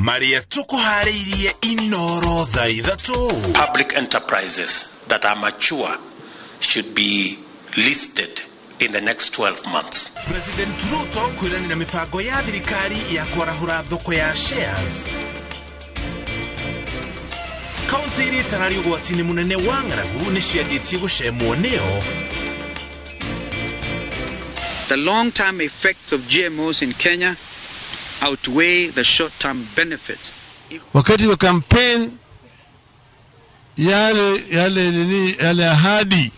Marĩa tũkũharĩirie Inoro thaa 3. Public enterprises that are mature should be listed in the next 12 months. President Ruto kwĩranĩra mĩbango ya thirikari ya kwarahũra thoko ya shares. Kaunti iria itararĩ ũgwati-inĩ mũnene wa ng'aragu nĩ cianjĩtie gũcemwo nĩyo. The long-term effects of GMOs in Kenya outweigh the short-term benefits. Wakati wa campaign yale nini, yale ahadi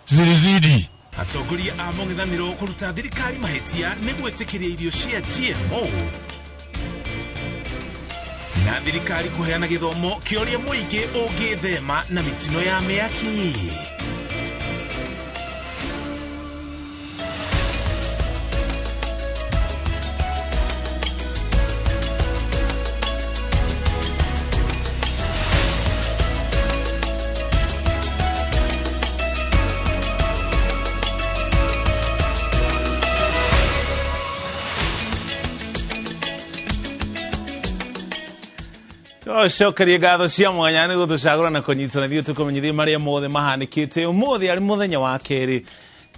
zilizidi. Atongoria a mũng'ethanĩro kũruta thirikari mahĩtia nĩ gwĩtĩkĩria irio cia GMO. Na thirikari kũheana gĩthomo kĩa ũrĩa mũingĩ ũngĩthema na mĩtino ya mĩaki. Cokerie ngatho cia mwanya nĩ gũtũcagũra na kũnyitana ithuĩ tũkũmenyithie marĩa mothe mahanĩkĩte. Ũmũthĩ arĩ mũthenya wa kerĩ,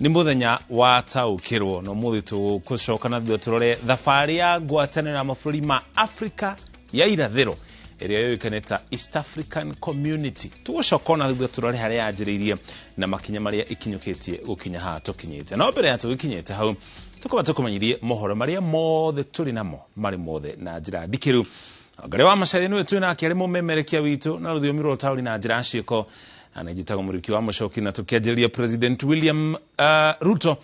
nĩ mũthenya wa taũkĩrwo, na ũmũthĩ tũgũcoka na thutha tũrore thabarĩ ya ngwatanĩro ya mabũrũri ma Afrika ya irathĩro ĩrĩa yũĩkaine ta East African Community. Tũgũcoka ona thutha tũrore harĩa yanjĩrĩirie na makinya marĩa ikinyũkĩtie gũkinya haha tũkinyĩte. No mbere ya tũgĩkinyĩte hau, tũkaba tũkũmenyithie mohoro marĩa mothe tũrĩ namo marĩ mothe na njĩra ndikĩru. Ngari wa Macharia nĩwe twĩ nake arĩ mũmemerekia witũ na rũthiomi rwa ũtaũri na njĩra ciĩko, na njĩtagwo Mũrĩki wa Mũcoki. Na tũkĩanjĩrĩria, President William Ruto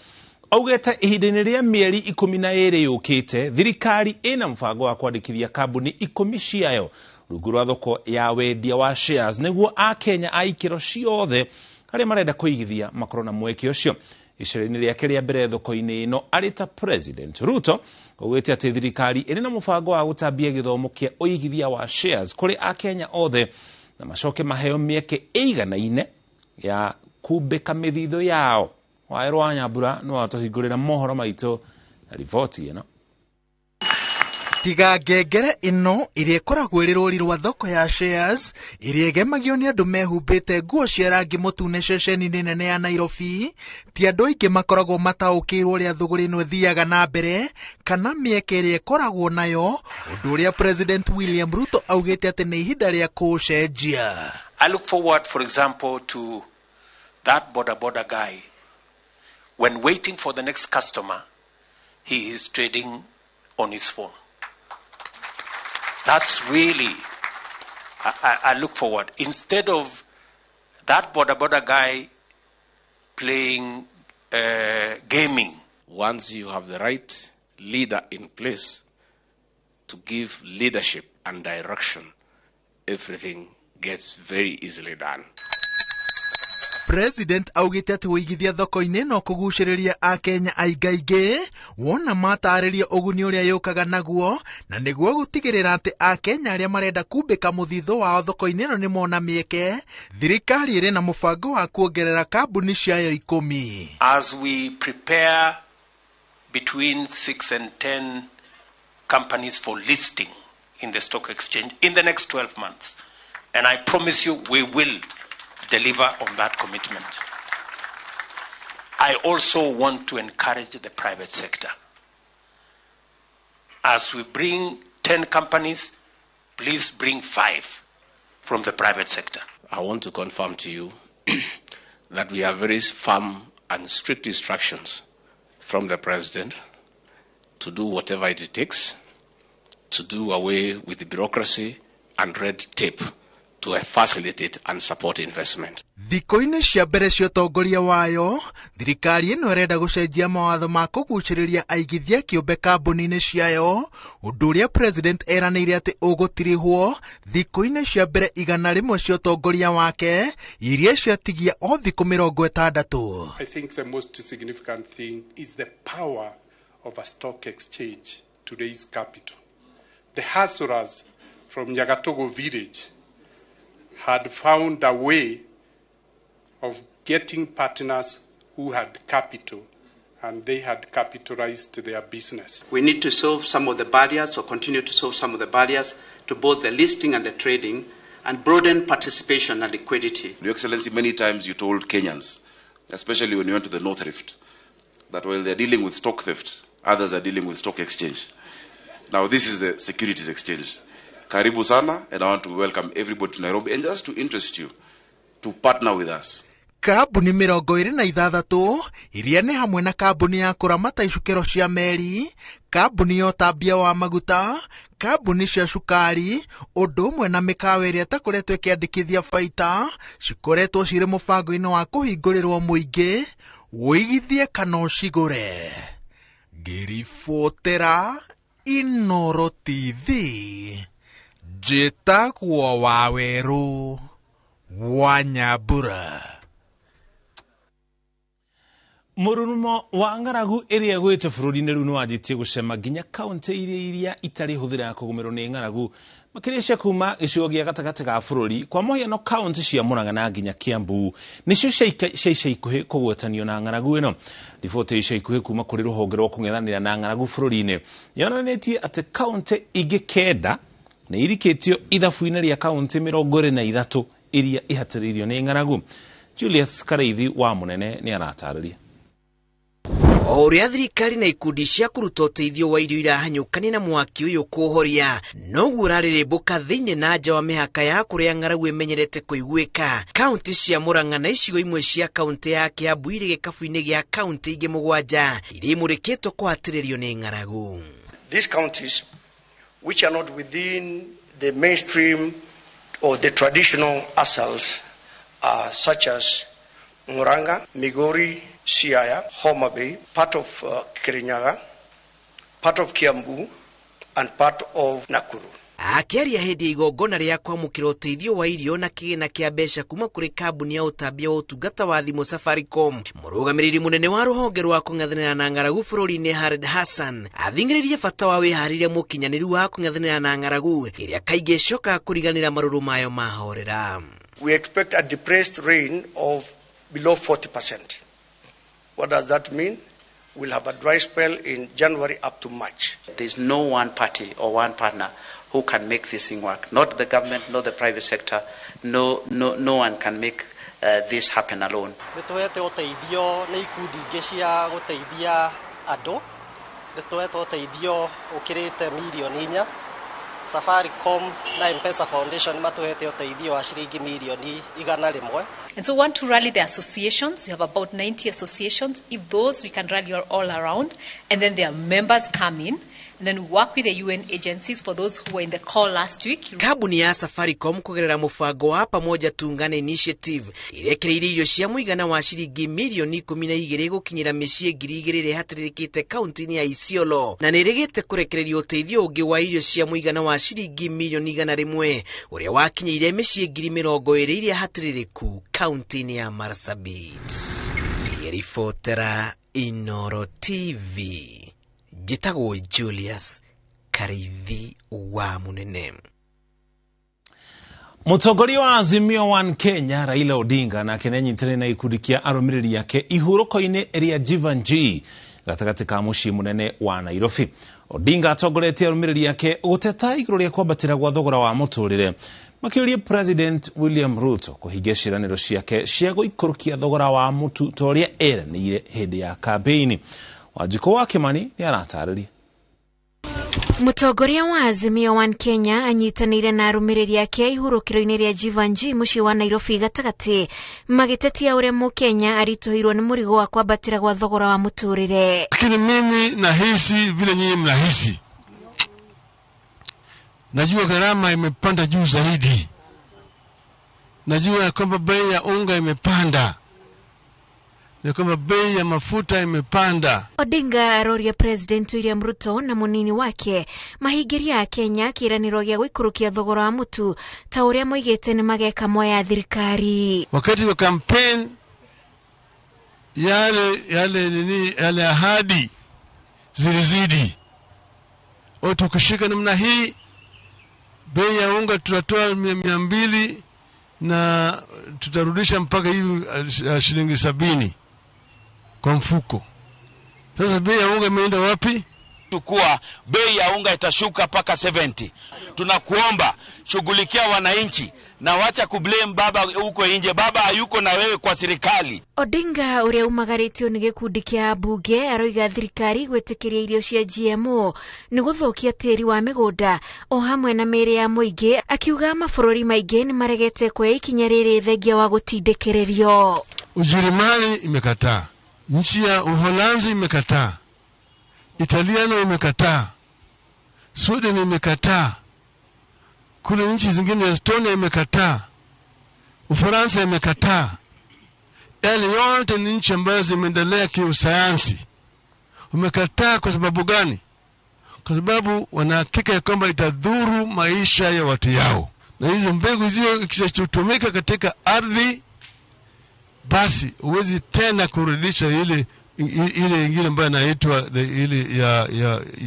augĩte ihinda-inĩ rĩa mĩeri 12 yũkĩte thirikari ĩna mũbango wa kwandĩkithia kambuni 10 ciayo rungu rwa thoko ya wendia wa shares nĩguo akenya a ikĩro ciothe arĩa marenda kũigithia makorwo na mweke ũcio. Icera-inĩ rĩake rĩa mbere thoko-inĩ ĩno arĩ ta President, Ruto augĩte atĩ thirikari ĩrĩ na mũbango wa gũtambia gĩthomo kĩa ũigithia wa shares kũrĩ akenya othe na macoke maheo mĩeke ĩiganaine ya kumbĩka mĩthithũ yao. Waerwo wa Nyambura nĩ watũhingũrĩra mohoro maitũ na riboti ĩno. Tiga ngengere ĩno ĩrĩa ĩkoragwo ĩrĩ rũri rwa thoko ya shares ĩrĩa ĩgemagio nĩ andũ mehumbĩte nguo cia rangi mũtune ceceni-inĩ nene ya Nairobi, ti andũ aingĩ makoragwo mataũkĩirwo ũrĩa thũgũrĩ ĩno ĩthiaga na mbere kana mĩeke ĩrĩa ĩkoragwo nayo, ũndũ ũrĩa President William Ruto augĩte atĩ nĩ ihinda rĩa kũũcenjia. I look forward, for example, to that boda boda guy. When waiting for the next customer, he is trading on his phone. That's really, I look forward. Instead of that boda boda guy playing gaming. Once you have the right leader in place to give leadership and direction, everything gets very easily done. President augĩte atĩ ũigithia thoko-inĩ no kũgucĩrĩria akenya aingaingĩ wona matarĩrio ũguni ũrĩa yũkaga naguo, na nĩguo gũtigĩrĩra atĩ akenya arĩa marenda kumbĩka mũthithũ wao thoko-inĩ ĩno nĩ mona mĩeke, thirikari ĩrĩ na mũbango wa kuongerera kambuni ciayo 10. As we prepare between 6 and 10 companies for listing in the stock exchange in the next 12 months, and I promise you we will deliver on that commitment. I also want to encourage the private sector. As we bring 10 companies, please bring 5 from the private sector. I want to confirm to you that we have very firm and strict instructions from the president to do whatever it takes to do away with the bureaucracy and red tape to facilitate and support investment. Thikũ-inĩ cia mbere cia ũtongoria wayo, thirikari ĩno ĩrenda gũcenjia mawatho ma kũgucĩrĩria aigithia kĩũmbe kambuni-inĩ ciayo, ũndũ ũrĩa president eranĩire atĩ ũgũtirihwo thikũ-inĩ cia mbere 100 cia ũtongoria wake iria ciatigia o thikũ 60. I think the most significant thing is the power of a stock exchange to raise capital. The hustlers from Nyagatogo village had found a way of getting partners who had capital and they had capitalized their business. We need to solve some of the barriers, or continue to solve some of the barriers to both the listing and the trading, and broaden participation and liquidity. Your Excellency, many times you told Kenyans, especially when you went to the North Rift, that while they're dealing with stock theft, others are dealing with stock exchange. Now this is the securities exchange. Karibu sana, and I want to welcome everybody to Nairobi, and just to interest you, to partner with us. Kambuni 26 iria nĩ hamwe na kambuni ya kũramata icukĩro cia meri, kambuni ya ũtambia wa maguta, kambuni cia cukari, ũndũ ũmwe na mĩkawa ĩrĩa ĩtakoretwo ĩkĩandĩkithia baita, cikoretwo cirĩ mũbango-inĩ wa kũhingũrĩrwo mũingĩ, wĩigithie kana ũcigũre. Ngĩribotera Inoro TV, njĩtagwo Wawerũ wa Nyambura. Mururumo wa ng'aragu ĩrĩa ĩgwĩte bũrũri-inĩ rĩu nĩwanjĩtie gũcema nginya kaunti iria itarĩ hũthĩra ya kũgũmĩrwo nĩ ng'aragu makĩria cia kuma gĩcigo gĩa gatagatĩ ga bũrũri. Kwa mũhiano kaunti cia Murang'a na nginya Kiambu nĩcio cia ica ikuhĩ kũgwatanio na ng'aragu ĩno. Riboti ica ikuhĩ kuma kũrĩ rũhonge rwa kũng'ethanĩra na ng'aragu bũrũri-inĩ yonanĩtie atĩ kaunti ingĩ 9 nĩ irikĩtio ithabu-inĩ rĩa kaunti 23 iria ihatĩrĩirio nĩ ng'aragu. Julius Kareithi wa Mũnene nĩ aratarĩria. O ũrĩa thirikari na ikundi cia kũruta ũteithio wa irio irahanyũkania na mwaki ũyũ kũũhoria, noguo ũrarĩrĩmbũka thĩinĩ na nja wa mĩhaka ya kũrĩa ng'aragu ĩmenyerete kũiguĩka. Kaunti cia Murang'a na icigo imwe cia kaunti ya Kiambu irĩ gĩkabu-inĩ gĩa kaunti ingĩ 7 iria imũrĩkĩtwo kũhatĩrĩrio nĩ ng'aragu. These counties which are not within the mainstream or the traditional ASALs are such as Murang'a, Migori, Siaya, Homa Bay, part of Kirinyaga, part of Kiambu, and part of Nakuru. Akĩaria hĩndĩ ya igongona rĩa kwamũkĩra ũteithio wa irio na kĩgĩna kĩa mbeca kuma kũrĩ kambuni ya ũtambia wa ũtungata wa thimũ Safaricom, mũrũgamĩrĩri mũnene wa rũhonge rwa kũng'ethanĩra na ng'aragu bũrũri-inĩ Hared Hassan athing'ĩrĩirie bata wa wĩharĩria mũkinyanĩru wa kũng'ethanĩra na ng'aragu ĩrĩa kaingĩ ĩcokaga kũriganĩra marũrũ mayo mahorera. We expect a depressed rain of below 40%. What does that mean? We'll have a dry spell in January up to March. There's no one party or one partner who can make this thing work. Not the government, not the private sector. No one can make this happen alone. Nĩtũhete ũteithio nĩ ikundi ingĩ cia gũteithia andũ. Nĩtũhete ũteithio ũkĩrĩte mirioni 4. Safaricom na M-Pesa Foundation matuhete ũteithio wa ciringi mirioni 100. And so we want to rally the associations. We have about 90 associations. If those we can rally all around, and then their members come in, and then we work with the UN agencies for those who were in the call last week. Kambuni ya Safaricom kũgerera mũbango wa Pamoja Tuungane Initiative irekereirie irio cia mũigana wa ciringi mirioni 12 gũkinyĩra mĩciĩ 2000 ĩrĩa ĩhatĩrĩrĩkĩte kaunti-inĩ ya Isiolo, na nĩ ĩrĩgĩte kũrekereria ũteithio ũngĩ wa irio cia mũigana wa ciringi mirioni 100 ũrĩa wakinyĩire mĩciĩ 20,000 iria hatĩrĩrĩku kaunti-inĩ ya Marsabit. Ribotera Inoro TV, njĩtagwo Julius Kareithi wa Mũnene. Mũtongoria wa Azimio One Kenya Raila Odinga nake nĩanyitanĩire na gĩkundi kĩa arũmĩrĩri ake ihurũko-inĩ rĩa Jeevanjee gatagatĩ ka mũciĩ mũnene wa Nairobi. Odinga atongoretie arũmĩrĩri ake gũteta igũrũ rĩa kwambatĩra gwa thogora wa mũtũrĩre, makĩũria President William Ruto kũhingia ciĩranĩro ciake cia gũikũrũkia thogora wa mũtu ta ũrĩa eranĩire hĩndĩ ya kambĩini. Wanjikũ wa Kimani nĩ aratarĩria. Mũtongoria wa Azimio One Kenya anyitanĩire na arũmĩrĩri ake ihurũkĩro-inĩ rĩa Jeevanjee mũciĩ wa Nairobi gatagatĩ, magĩtetia ũrĩa mũkenya aritũhĩirwo nĩ mũrigo wa kwambatĩra gwa thogora wa mũtũrĩre. Lakini mimi nahisi vile nyinyi mnahisi, najua gharama imepanda juu zaidi, najua kwamba bei ya unga imepanda, na kwamba bei ya mafuta imepanda. Odinga aroria President William Ruto na munini wake mahigiria Kenya kĩĩranĩro gĩa gũikũrũkia thogora wa mũtu ta ũrĩa moigĩte nĩ mageka moya thirikari. Wakati wa campaign yale ahadi zilizidi. Tukishika namna hii bei ya unga tutatoa 200 na tutarudisha mpaka hivi shilingi 70 kwa mfuko. Sasa bei ya unga imeenda wapi? Kuwa bei ya unga itashuka mpaka 70. Tunakuomba shughulikia wananchi na wacha kublame baba huko nje. Baba hayuko na wewe kwa serikali. Odinga uria umagaritio ni gikundi kia bunge aroiga thirikari gwitikiria irio cia GMO ni guthukia tiri wa migunda o hamwe na mĩĩrĩ ya mũingĩ, akiuga mabũrũri maingĩ ni maregete kuoya ikinya rĩrĩ thengia wa gũtindĩkĩrĩrio. Ujerumani imekataa, nchi ya Uholanzi imekataa, Italiano imekataa, Sweden imekataa, kule nchi zingine Estonia imekataa, Ufaransa imekataa. Yale yote ni nchi ambazo zimeendelea kiusayansi. Umekataa kwa sababu gani? Kwa sababu wanahakika kwamba itadhuru maisha ya watu yao. Na hizo mbegu zio ikishatumika katika ardhi, basi huwezi tena kurudisha ile ingine ambayo inaitwa ile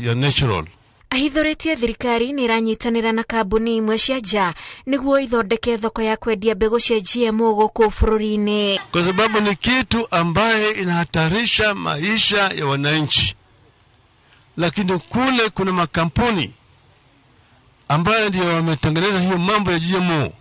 ya natural. Ahithuretie thirikari nĩ ĩranyitanĩra na kambuni imwe cia nja nĩguo ithondeke thoko ya kwendia mbegũ cia GMO gũkũ bũrũri-inĩ, kwa sababu ni kitu ambaye inahatarisha maisha ya wananchi. Lakini kule kuna makampuni ambayo ndio wametengeneza hiyo mambo ya GMO,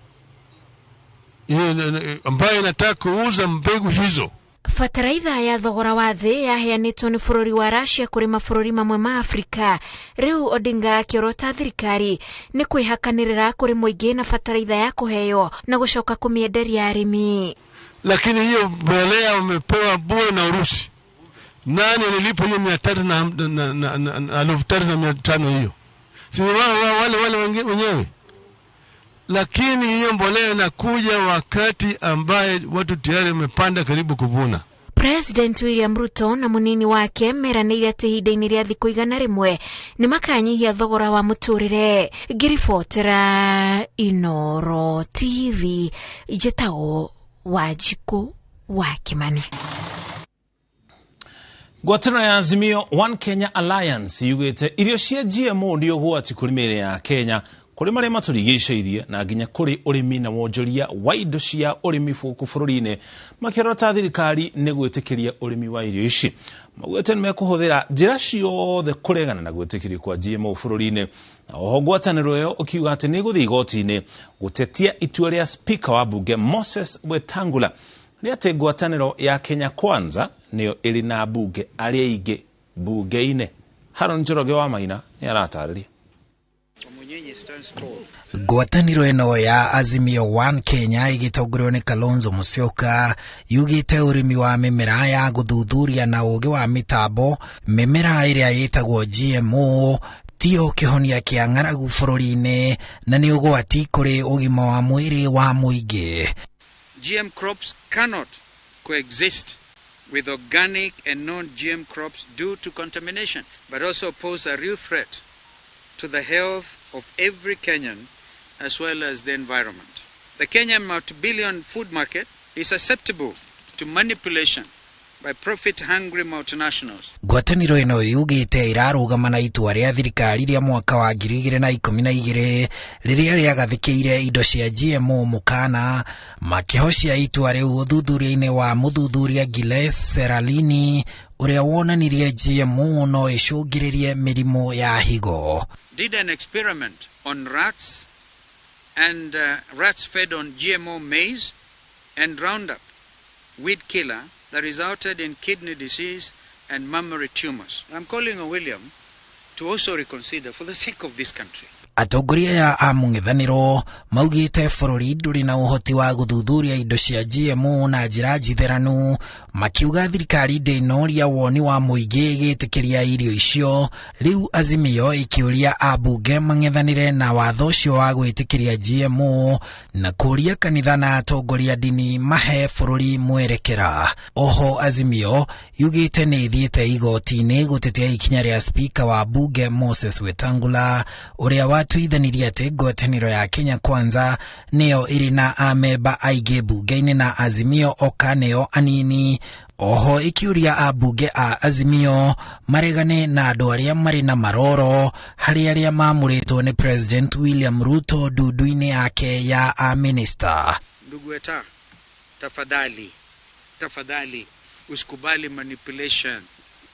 ambayo inataka kuuza mbegu hizo. Bataraitha ya thogora wa thĩ yaheanĩtwo nĩ bũrũri wa Russia kũrĩ mabũrũri mamwe ma Afrika. Rĩu Odinga akĩorota thirikari nĩ kwĩhakanĩrĩra kũrĩ mũingĩ na bataraitha ya kũheo na gũcoka kũmĩenderia arĩmi. Lakini hiyo mbolea umepewa bure na Urusi. Nani alilipa hiyo 300 na 3500 hiyo? Si wale wale wenyewe. Lakini hiyo mbolea inakuja wakati ambaye watu tayari wamepanda karibu kuvuna. President William Ruto na munini wake meranĩire atĩ ihinda-inĩ rĩa thikũ 100 nĩ makanyihia thogora wa mũtũrĩre. Ngĩribotera Inoro TV, njĩtagwo Wanjikũ wa Kimani. Ngwatanĩro ya Azimio One Kenya Alliance yugĩte irio cia GMO nĩ ũgwati kũrĩ mĩĩrĩ ya Kenya, kũrĩ marĩa matũrigicĩirie na nginya kũrĩ ũrĩmi na wonjoria wa indo cia ũrĩmi gũkũ bũrũri-inĩ, makĩrota thirikari nĩ gwĩtĩkĩria ũrĩmi wa irio ici. Maugĩte nĩ mekũhũthĩra njĩra ciothe kũregana na gwĩtĩkĩrio kwa GMO bũrũri-inĩ. Na oho ngwatanĩro ĩyo ũkiuga atĩ nĩ ĩgũthiĩ igoti-inĩ gũtetia itua rĩa Speaker wa bunge Moses Wetangula rĩa atĩ ngwatanĩro ya Kenya Kwanza nĩyo ĩrĩ na mbunge arĩa aingĩ bunge-inĩ. Haron Njoroge wa Maina nĩ aratarĩria. Ngwatanĩro ĩno ya Azimio One Kenya ĩgĩtongorio nĩ Kalonzo Musyoka yugĩte ũrĩmi wa mĩmera ya gũthuthuria na ũũgĩ wa mĩtambo, mĩmera ĩrĩa ĩtagwo GMO tiyo kĩhonia kĩa ng'aragu bũrũri-inĩ na nĩ ũgwati kũrĩ ũgima wa mwĩrĩ wa mũingĩ. GM crops cannot coexist with organic and non-GM crops due to contamination, but also pose a real threat to the health of every Kenyan as well as the environment. The Kenyan multi-billion food market is susceptible to manipulation by profit-hungry multinationals. Ngwatanĩro ĩno yugĩte ĩrarũgama na itua rĩa thirikari rĩa mwaka wa 2012 rĩrĩa rĩagathĩkĩire indo cia GMO mũkana, makĩhocia itua rĩu ũthuthuria-inĩ wa mũthuthuria Giles Seralini ũrĩa wonanirie GMO no ĩcũngĩrĩrie mĩrimũ ya higo. Did an experiment on rats and rats fed on GMO maize and Roundup weed killer that resulted in kidney disease and mammary tumors. I'm calling on William to also reconsider for the sake of this country. Atongoria aya a mũng'ethanĩro maugĩte bũrũri ndũrĩ na ũhoti wa gũthuthuria indo cia GMO na njĩra njitheranu, makiuga thirikari ndĩnoria woni wa mũingĩ ĩgĩtĩkĩria irio icio. Rĩu Azimio ĩkĩũria ambunge mang'ethanĩre na watho ũcio wa gwĩtĩkĩria GMO na kũũria kanitha na atongoria ndini mahe bũrũri mwerekera. Oho Azimio yugĩte nĩ ĩthiĩte igoti-inĩ gũtetea ikinya rĩa Speaker wa bunge Moses Wetangula ũrĩa watuithanirie atĩ ngwatanĩro ya Kenya Kwanza nĩyo ĩrĩ na amemba aingĩ bunge-inĩ na Azimio oka nĩyo anini. Oho ikiuria ambunge a Azimio maregane na andũ arĩa marĩ na maroro harĩ arĩa maamũrĩtwo nĩ President William Ruto ndundu-inĩ yake ya a-minister. Ndugu Weta, tafadhali, tafadhali usikubali manipulation.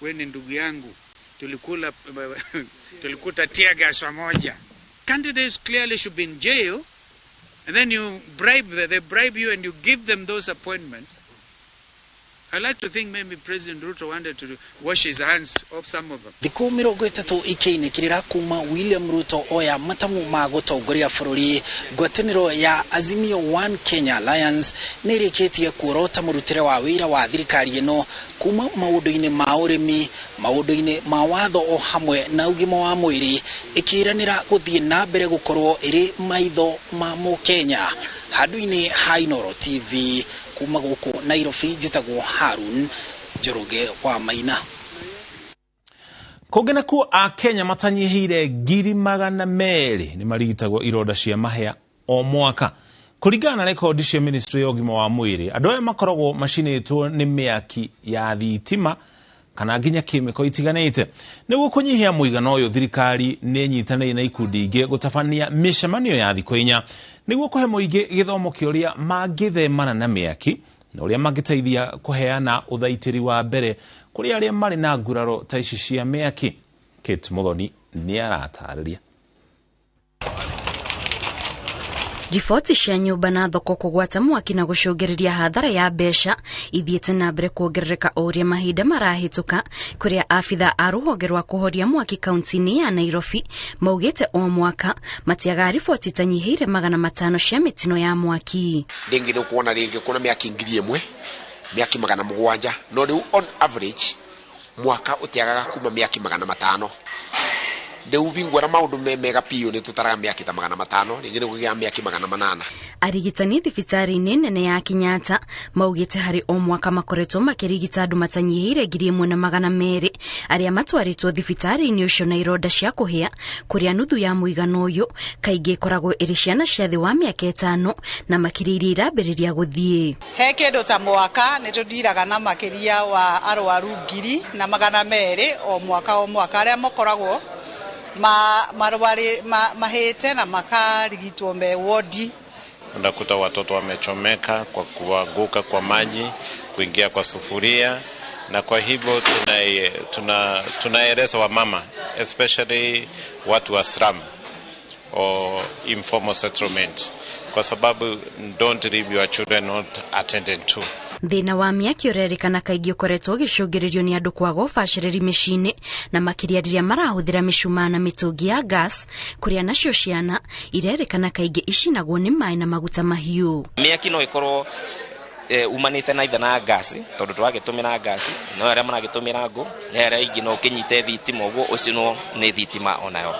We ni ndugu yangu, tulikula tulikuta tear gas pamoja. Candidates clearly should be in jail, and then you bribe them, they bribe you and you give them those appointments. I like to think maybe President Ruto wanted to wash his hands off some of them. Thikũ 30 ikĩinĩkĩrĩra kuma William Ruto oya matamu ma gũtongoria bũrũri, ngwatanĩro ya Azimio One Kenya Alliance nĩ ĩrĩkĩtie kuorota mũrutĩre wa wĩra wa thirikari ĩno kuma maũndũ-inĩ ma ũrĩmi, maũndũ-inĩ ma watho o hamwe na ũgima wa mwĩrĩ, ĩkĩranĩra gũthiĩ na mbere gũkorwo ĩrĩ maitho ma mũkenya. Handũ-inĩ ha Inooro TV kuma gũkũ Nairobi, njĩtagwo Harun Njoroge wa Maina. Kũngĩ nakuo Akenya matanyihĩire 200,000 nĩ marigitagwo ironda cia mahĩa o mwaka. Kũringana na rekondi cia Ministry ya ũgima wa mwĩrĩ, andũ aya makoragwo macinĩtwo nĩ mĩaki ya thitima kana nginya kĩmĩko itiganĩte. Nĩguo kũnyihia mũigana ũyũ, thirikari nĩ ĩnyitanĩire na ikundi ingĩ gũtabania mĩcemanio ya thikũ 4 nĩguo kũhe mũingĩ gĩthomo kĩa ũrĩa mangĩthemana na mĩaki na ũrĩa mangĩteithia kũheana ũthaitĩri wa mbere kũrĩ arĩa marĩ na nguraro ta ici cia mĩaki. Kate Muthoni nĩ aratarĩria. Riboti cia nyũmba na thoko kũgwata mwaki na gũcũngĩrĩria hathara ya mbeca ithiĩte na mbere kuongerereka o ũrĩa mahinda marahĩtũka, kũrĩa abitha a rũhonge rwa kũhoria mwaki kaunti-inĩ ya Nairobi maugĩte o mwaka matiagaga riboti itanyihĩire 500 cia mĩtino ya mwaki. Rĩngĩ nĩ ũkuona rĩngĩ kuna mĩaki 1000, mĩaki 700, no rĩu on average mwaka ũtiagaga kuma mĩaki 500. Rĩu bingwara maũndũ me mega piũ nĩ tũtaraga mĩaki ta 500, rĩngĩ nĩ kũgĩa mĩaki 800. Arigitani thibitarĩ-inĩ nene ya Kenyatta maugĩte harĩ o mwaka makoretwo makĩrigita andũ matanyihĩire 1200 arĩa matwarĩtwo thibitarĩ-inĩ ũcio na ironda cia kũhĩa, kũrĩa nuthu ya mũigana ũyũ kaingĩ ĩkoragwo ĩrĩ ciana cia thĩ wa mĩaka 5 na makĩria iria irambĩrĩria gũthiĩ. He kĩndũ ta mwaka nĩ tũndiraga na makĩria wa arwaru 1200 o mwaka o mwaka arĩa makoragwo marwari mahĩte na makarigitwo me wodi. Unakuta watoto wamechomeka kwa kuanguka kwa maji, kuingia kwa sufuria, na kwa hivyo tunaeleza wamama, especially watu wa slum or informal settlement, kwa sababu don't leave your children not attended to. Thĩna wa mĩaki ũrerĩkana kaingĩ ũkoretwo ũgĩcũngĩrĩrio nĩ andũ kwaga ũbacĩrĩri mĩciĩ-inĩ na makĩria rĩrĩa marahũthĩra mĩcumaa na mĩtũngi ya gas, kũrĩa nacio ciana irerĩkana kaingĩ icinagwo nĩ maĩ na maguta mahiũ. Mĩaki no ĩkorwo umanĩte na itha na gasi, tondũ tũragĩtũmĩra gasi, no arĩa maragĩtũmĩra ngũ, na arĩa aingĩ no ũkĩnyite thitima ũguo ũcinwo nĩ thitima onayo.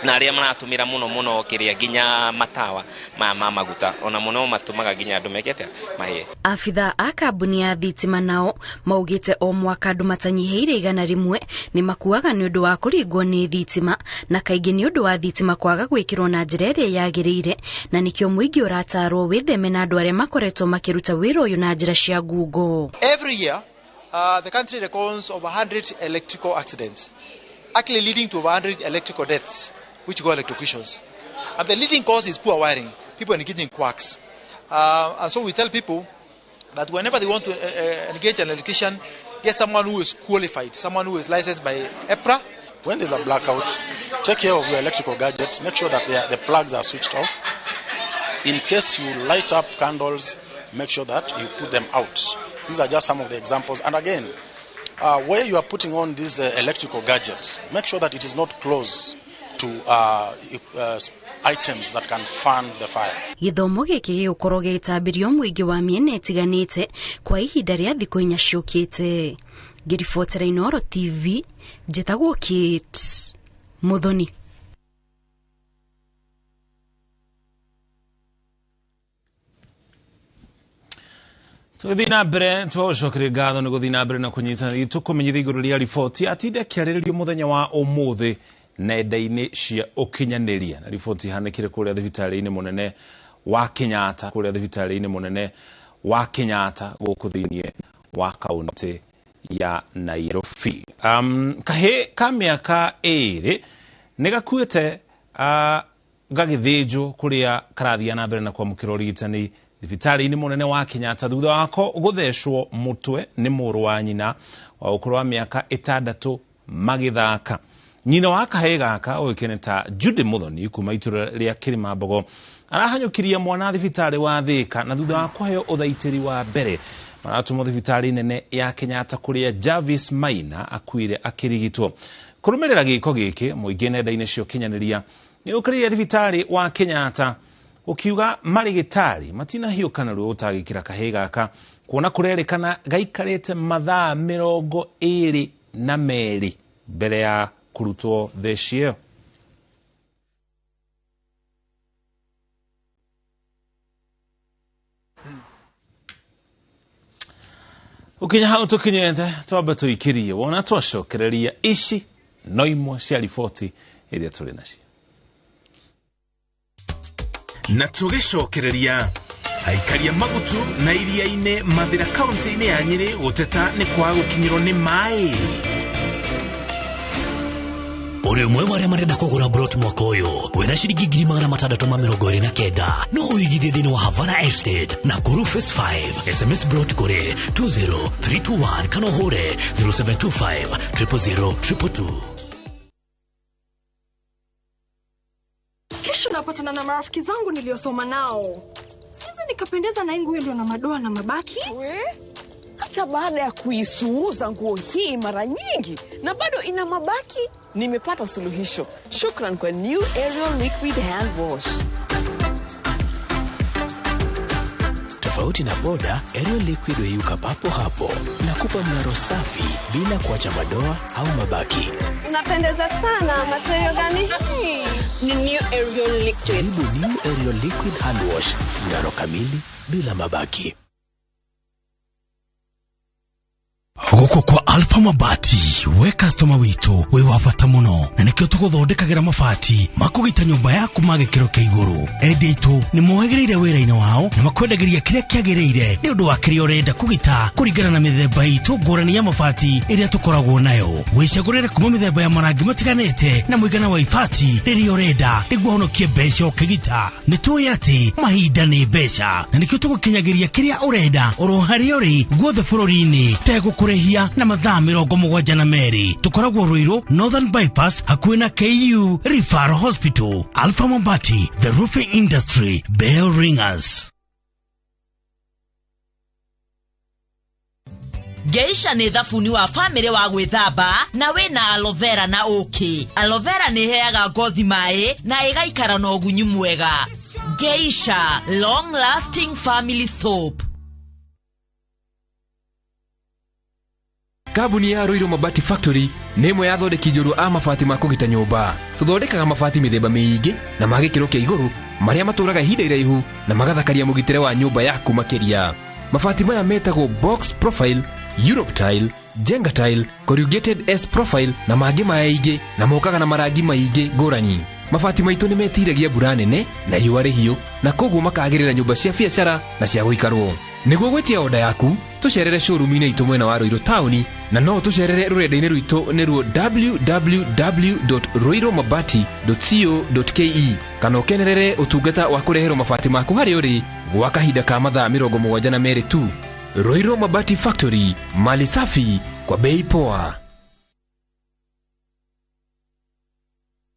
Na arĩa maratũmĩra mũno mũno kĩrĩa nginya matawa ma maguta ona mũno matũmaga nginya andũ meke atĩa mahĩe. Abitha a kambuni ya thitima nao maugĩte o mwaka andũ matanyihĩire 100 nĩ makuaga nĩ ũndũ wa kũringwo nĩ thitima, na kaingĩ nĩ ũndũ wa thitima kwaga gwĩkĩrwo na njĩra ĩrĩa yagĩrĩire, na nĩkĩo mũingĩ ũratarwo wĩtheme na andũ arĩa makoretwo makĩruta wĩra ũyũ na njĩra cia ngungo. Every year, the country records over 100 electrical accidents, actually leading to over 100 electrical deaths, which go electrocutions. And the leading cause is poor wiring, people engaging quacks. And so we tell people that whenever they want to engage an electrician, get someone who is qualified, someone who is licensed by EPRA. When there's a blackout, take care of your electrical gadgets, make sure that the plugs are switched off. In case you light up candles, make sure that you put them out. These are just some of the examples. And again, where you are putting on this electrical gadget, make sure that it is not close to items that can fan the fire. Gĩthomo gĩkĩ gĩgũkorwo gĩgĩtambĩrio mũingĩ wa mĩena ĩtiganĩte kwa ihinda rĩa thikũ 4 ciũkĩte. Ngĩribotera Inooro TV, njĩtagwo Kate Muthoni. Tũgĩthiĩ na mbere twagũcokeria ngatho nĩ gũthiĩ na mbere na kũnyitanĩra tũkũmenyithia igũrũ rĩa riboti atinda akĩarĩrĩrio mũthenya wa ũmũthĩ nenda-inĩ cia ũkinyanĩria, na riboti ihanĩkire kũrĩa thibitarĩ-inĩ mũnene wa Kenyatta, kũrĩa thibitarĩ-inĩ mũnene wa Kenyatta gũkũ thĩinĩ wa kaunti ya Nairobi. Kahĩ ka mĩaka 2 nĩ gakuĩte gagĩthĩnjwo kũrĩa karathiĩ na mbere na kwamũkĩra ũrigitani Thibitarĩ-inĩ mũnene wa Kenyatta thutha wako gũthecwo mũtwe nĩ mũrũ wa nyina wa ũkũrũ wa mĩaka 6 magĩthaka. Nyina wa kahĩĩ gaka ũĩkaine ta Judy Muthoni kuma itũra rĩa Kĩrĩmambogo arahanyũkirie mwana thibitarĩ wa Thika na thutha wa kũheo ũthaitĩri wa mbere maratũmwo thibitarĩ nene ya Kenyatta kũrĩa Jarvis Maina akuire akĩrigitwo. Kũrũmĩrĩra gĩko gĩkĩ mũingĩ nenda-inĩ cia ũkinyanĩria nĩ ũkĩrĩire thibitarĩ wa Kenyatta ukiuga marigitari matinahiũka ruo ũtagĩkĩra kahĩĩ gaka kuona kũrerĩkana gaikarĩte mathaa 22 mbere ya kũrutwo theci ĩyo. Ukinya hau tukinyete twambe tuikirie wona twacokereria ici no imwe cia riboti iria tũrĩ nacio. Na tũgĩcokereria aikaria Magutu na iria-inĩ Mathira kaunti-inĩ ya Nyĩrĩ gũteta nĩ kwaga gũkinyĩrwo nĩ maĩ. Uri umwe wa aria marenda kugura brot mwaka uyu wina ciringi 629 no uigithie thiini wa Havana Estate na Kuru Phase 5. SMS brot kuri 20321 kana uhure 0725 000 222. Kesho napatana na marafiki zangu niliosoma nao. Siwezi nikapendeza na nguo ndio na madoa na mabaki. We? Hata baada ya kuisuuza nguo hii mara nyingi na bado ina mabaki, nimepata suluhisho. Shukran kwa New Ariel Liquid Hand Wash. Tofauti na boda, Ariel Liquid huyuka papo hapo na kupa mng'aro safi bila kuacha madoa au mabaki. Unapendeza sana, material gani hii? Ni New Ariel Liquid. Jaribu New Ariel Liquid Hand Wash, mng'aro kamili bila mabaki. Guku kwa Alpha Mabati we customer witu we wa bata muno na nikio tuguthondekagira mabati makugita nyumba yaku magikiro kia iguru. Endia itu ni mohegereire wira-ini wao na makwendagiria kiria kiagiriire ni undu wa kiria urenda kugita kuringana na mithemba itu ngurani ya mabati iria tukoragwo nayo. Wicagurire kuma mithemba ya marangi matiganite na muigana wa ibati riria urenda niguo honokie mbeca ukigita. Ni tui ati mahinda ni mbeca na nikio tugukinyagiria kiria urenda oro haria uri guothe bururi-ini tegũkũrĩhia na mathaa 72. Tukoragwo Ruiru Northern Bypass hakuhĩ na KU Referral Hospital. Alpha Mabati, the roofing industry bell ringers. Geisha nĩ thabuni wa family wa gwĩthamba na wĩna aloe vera na ũkĩ. Aloe vera nĩ ĩheaga ngothi maĩ na ĩgaikara na ũgunyu mwega. Geisha long lasting family soap. Kambuni ya Ruiru Mabati Factory nĩ ĩmwe ya athondeki njorua a mabati ma kũgita nyũmba. Tũthondekaga mabati mĩthemba mĩingĩ na ma gĩkĩro kĩa igũrũ marĩa matũraga ihinda iraihu na magathakaria mũgitĩre wa nyũmba yaku makĩria. Mabati maya metagwo box profile, Europe tile, Jenga tile, corrugated S profile na mangĩ maingĩ na mokaga na marangi maingĩ ngũrani. Mabati maitũ nĩ metiragia mbura nene na riũa rĩhiũ na koguo makagĩrĩra nyũmba cia biacara na cia gũikarwo. Nĩguo gwĩtia oda yaku tũcerere showroom-inĩ itũ mwena wa Ruiru taũni na no tũcerere rũrenda-inĩ rwitũ nĩruo www.ruirumabati.co.ke kana ũkenerere ũtungata wa kũreherwo mabati maku harĩa ũrĩ gwa kahinda ka mathaa 72 tu. Ruiru Mabati Factory, mali safi kwa bei poa.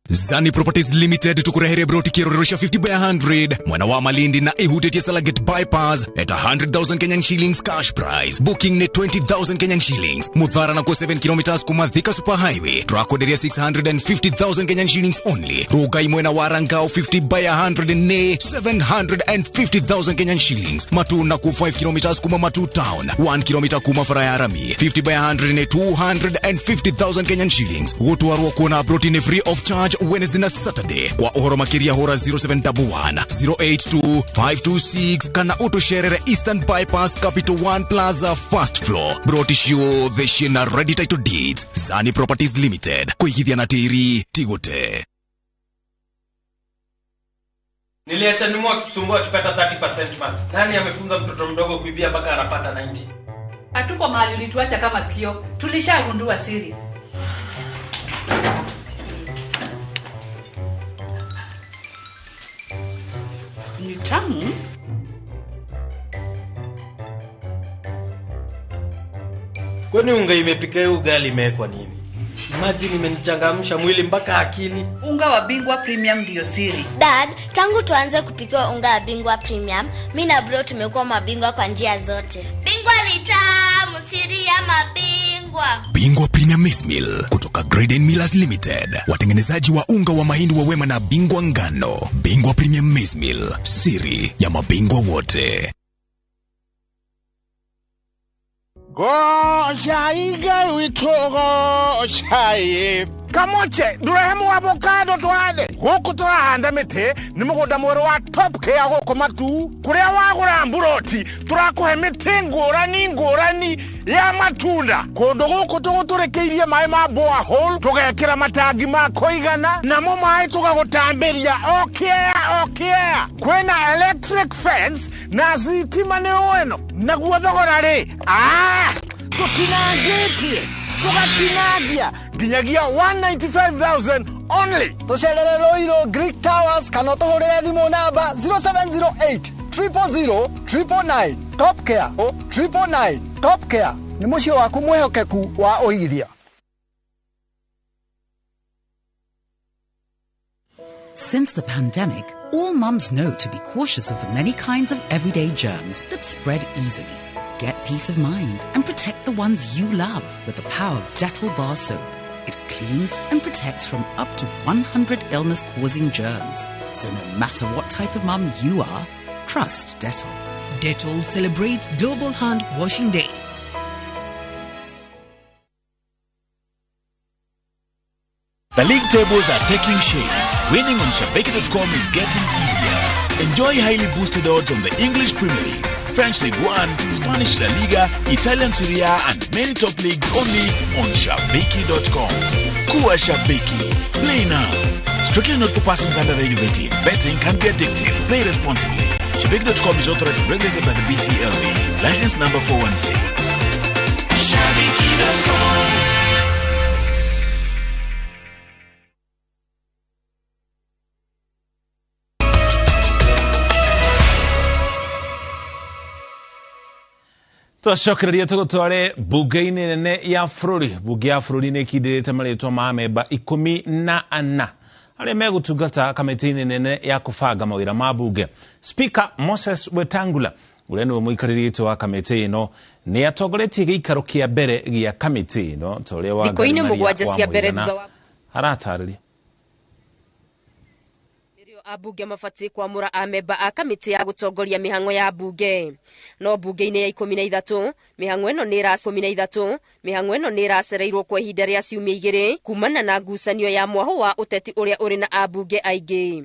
Zani Properties Limited tukurehere broti kierorero cia 50 by 100 mwana wa Malindi na ihutetie Salagate bypass at 100,000 Kenyan shillings cash price. Booking ni 20,000 Kenyan shillings. Muthara na ko 7 kilometers kuma Thika Super Highway. Turakoderia 650,000 Kenyan shillings only. Rugai mwena wa Rangao 50 by 100 ni 750,000 Kenyan shillings. Matu na ko 5 kilometers kuma Matu town. 1 kilometer kuma Farayarami 50 by 100 ni 250,000 Kenyan shillings. Gutwarwo kuona broti ni free of charge Wednesday na Saturday. Kwa uhoro makiria hora 0711 082 526 kana utusherere Eastern Bypass Capital One Plaza first floor. Broti ciothe ciina ready title deeds. Zani Properties Limited. Kuigithia na tiri tigute. Niliacha nimu akitusumbua akipata 30% max. Nani amefunza mtoto mdogo kuibia mpaka anapata 90? Hatuko mahali ulituacha kama sikio. Tulishagundua siri. Ni tamu. Kwani unga imepika hiyo ugali imewekwa nini? Imagine imenichangamsha mwili mpaka akili. Unga wa Bingwa Premium ndiyo siri. Dad, tangu tuanze kupikiwa unga wa Bingwa Premium, mi na bro tumekuwa mabingwa kwa njia zote. Bingwa ni tamu, siri ya mabingwa. Bingwa Premium Maize Meal kutoka Graden Millers Limited, watengenezaji wa unga wa mahindi wa Wema na Bingwa Ngano. Bingwa Premium Maize Meal, siri ya mabingwa wote. Gocha witũ gochai kamoche ndũrehe avocado twathe gũkũ tũrahanda mĩtĩ nĩ mũgũnda mwerũ wa Top Care gũkũ Matu kũrĩa wagũra mburoti tũrakũhe mĩtĩ ngũrani ngũrani ya matunda kũndũ gũkũ tũgũtũrĩkĩirie maĩ ma borehole tũgekĩra matangi ma kũigana namo maĩ tũgagũtambĩria o kĩea o kĩea kwĩna electric fence na thitima nĩ ũeno naguo thogora rĩ tũtinangĩtie tũgatinangia nginyagia 195,000 only. Tũcerere Ruiru Greek Towers kana ũtũhũrĩre thimũ namba 0708 000 999. Top Care 999. Top Care nĩ mũciĩ waku mwĩhokeku wa ũigithia. Since the pandemic, all mums know to be cautious of the many kinds of everyday germs that spread easily. Get peace of mind and protect the ones you love with the power of Dettol Bar Soap. It cleans and protects from up to 100 illness-causing germs. So no matter what type of mum you are, trust Dettol. Dettol celebrates Global Hand Washing Day. The league tables are taking shape. Winning on Shabiki.com is getting easier. Enjoy highly boosted odds on the English Premier League, French League One, Spanish La Liga, Italian Serie A, and many top leagues only on Shabiki.com. Kuwa Shabiki. Play now. Strictly not for persons under the age of 18. Betting can be addictive. Play responsibly. Shabiki.com is authorized and regulated by the BCLB. License number 416. Shabiki.com. Twacokereria tũgũtware mbunge-inĩ nene ya bũrũri. Mbunge ya bũrũri nĩ ĩkindĩrĩte marĩtwa ma memba 14 arĩa megũtungata kamĩtĩ-inĩ nene ya kũbanga mawĩra ma mbunge. Speaker Moses Wetangula ũrĩa nĩwe mũikarĩri gĩtĩ wa kamĩtĩ ĩno nĩ atongoretie gĩikaro kĩa mbere gĩa kamĩtĩ ĩno ta ũrĩa Wangari Thikũ-inĩ Maria mũgwanja wa cia mbere Mũigana thutha wa aratarĩria. Ambunge mabatiĩ kwamũra amemba a kamĩtĩ ya gũtongoria mĩhang'o ya mbunge. No mbunge-inĩ ya 13 mĩhang'o ĩno nĩ ĩra 13 mĩhang'o ĩno nĩ ĩracereirwo kwa ihinda rĩa ciumia 2 kumana na ngucanio ya mwahũ wa ũteti ũrĩa ũrĩ na ambunge aingĩ.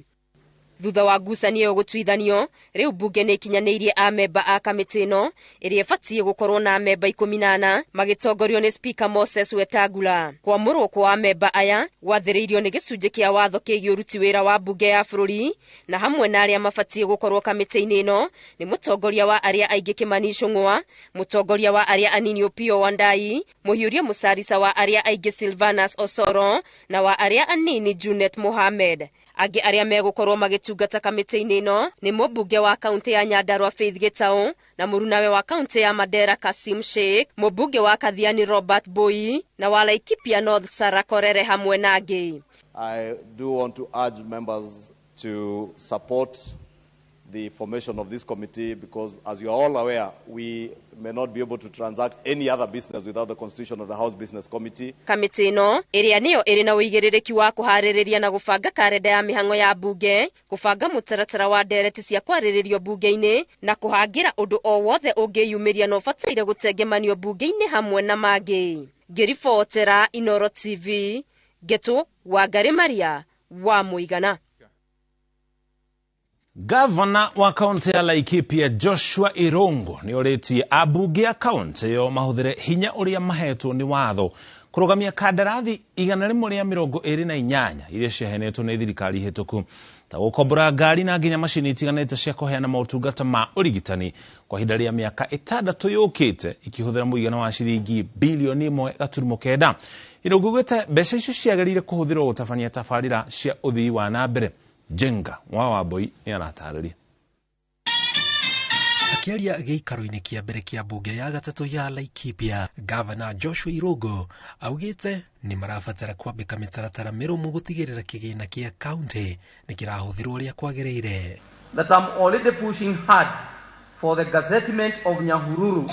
Thutha wa ngucanio ĩyo gũtuithanio, rĩu mbunge nĩ ĩkinyanĩirie amemba a kamĩtĩ ĩno ĩrĩa ĩbatiĩ gũkorwo na amemba 14 magĩtongorio nĩ Speaker Moses Wetangula. Kwamũrwo kwa amemba aya gwathĩrĩirio nĩ gĩcunjĩ kĩa watho kĩgiĩ ũruti wĩra wa mbunge ya bũrũri, na hamwe na arĩa mabatiĩ gũkorwo kamĩtĩ-inĩ ĩno nĩ mũtongoria wa arĩa aingĩ Kimani Ichung'wa, mũtongoria wa arĩa anini Opiyo Wandayi, mũhiũria mũcarica wa arĩa aingĩ Silvanus Osoro na wa arĩa anini Junet Mohamed. Angĩ arĩa megũkorwo magĩtungata kamĩtĩ-inĩ ĩno nĩ mũmbunge wa kaũntĩ ya Nyandarua Faith Gĩtaũ na mũrunawe wa kaũntĩ ya Mandera Kasim Sheikh, mũmbunge wa Kathiani Robert Boi na wa Laikipia North Sarah Korere hamwe na angĩ. I do want to urge members to support the formation of this committee because, as you are all aware, we may not be able to transact any other business without the constitution of the House Business Committee. Kamĩtĩ ĩno ĩrĩa nĩyo ĩrĩ na ũigĩrĩrĩki wa kũharĩrĩria na gũbanga karenda ya mĩhang'o ya mbunge, kũbanga mũtaratara wa ndereti cia kwarĩrĩrio mbunge-inĩ na kũhangĩra ũndũ o wothe ũngĩyumĩria na ũbataire gũtengemanio mbunge-inĩ hamwe na mangĩ. Ngĩribotera Inoro TV, Ngetũ Wangari Maria wa Mũigana. Gavana wa kaunti ya Laikipia Joshua Irungu nĩ orĩtie ambunge a kaunti ĩyo mahũthĩre hinya ũrĩa mahetwo nĩ watho kũrũgamia kandarathi 128 iria ciaheanĩtwo nĩ thirikari hĩtũku ta gũkombora ngari na nginya macini itiganĩte cia kũheana motungata ma ũrigitani kwa ihinda rĩa mĩaka 6 yũkĩte ikĩhũthĩra mũigana wa ciringi bilioni 1.9. Irungu augĩte mbeca icio ciagĩrĩire kũhũthĩrwo gũtabania tabarĩra cia ũthii wa na mbere. Jenga wa Wambui nĩ aratarĩria. Akĩaria gĩikaro-inĩ kĩa mbere kĩa mbunge ya gatatũ ya Laikipia, Gavana Joshua Irungu augĩte nĩ marabatara kwambĩka mĩtaratara mĩrũmu gũtigĩrĩra kĩgĩna kĩa kaunti nĩ kĩrahũthĩrwo ũrĩa kwagĩrĩire. That I'm already pushing hard for the gazettement of Nyahururu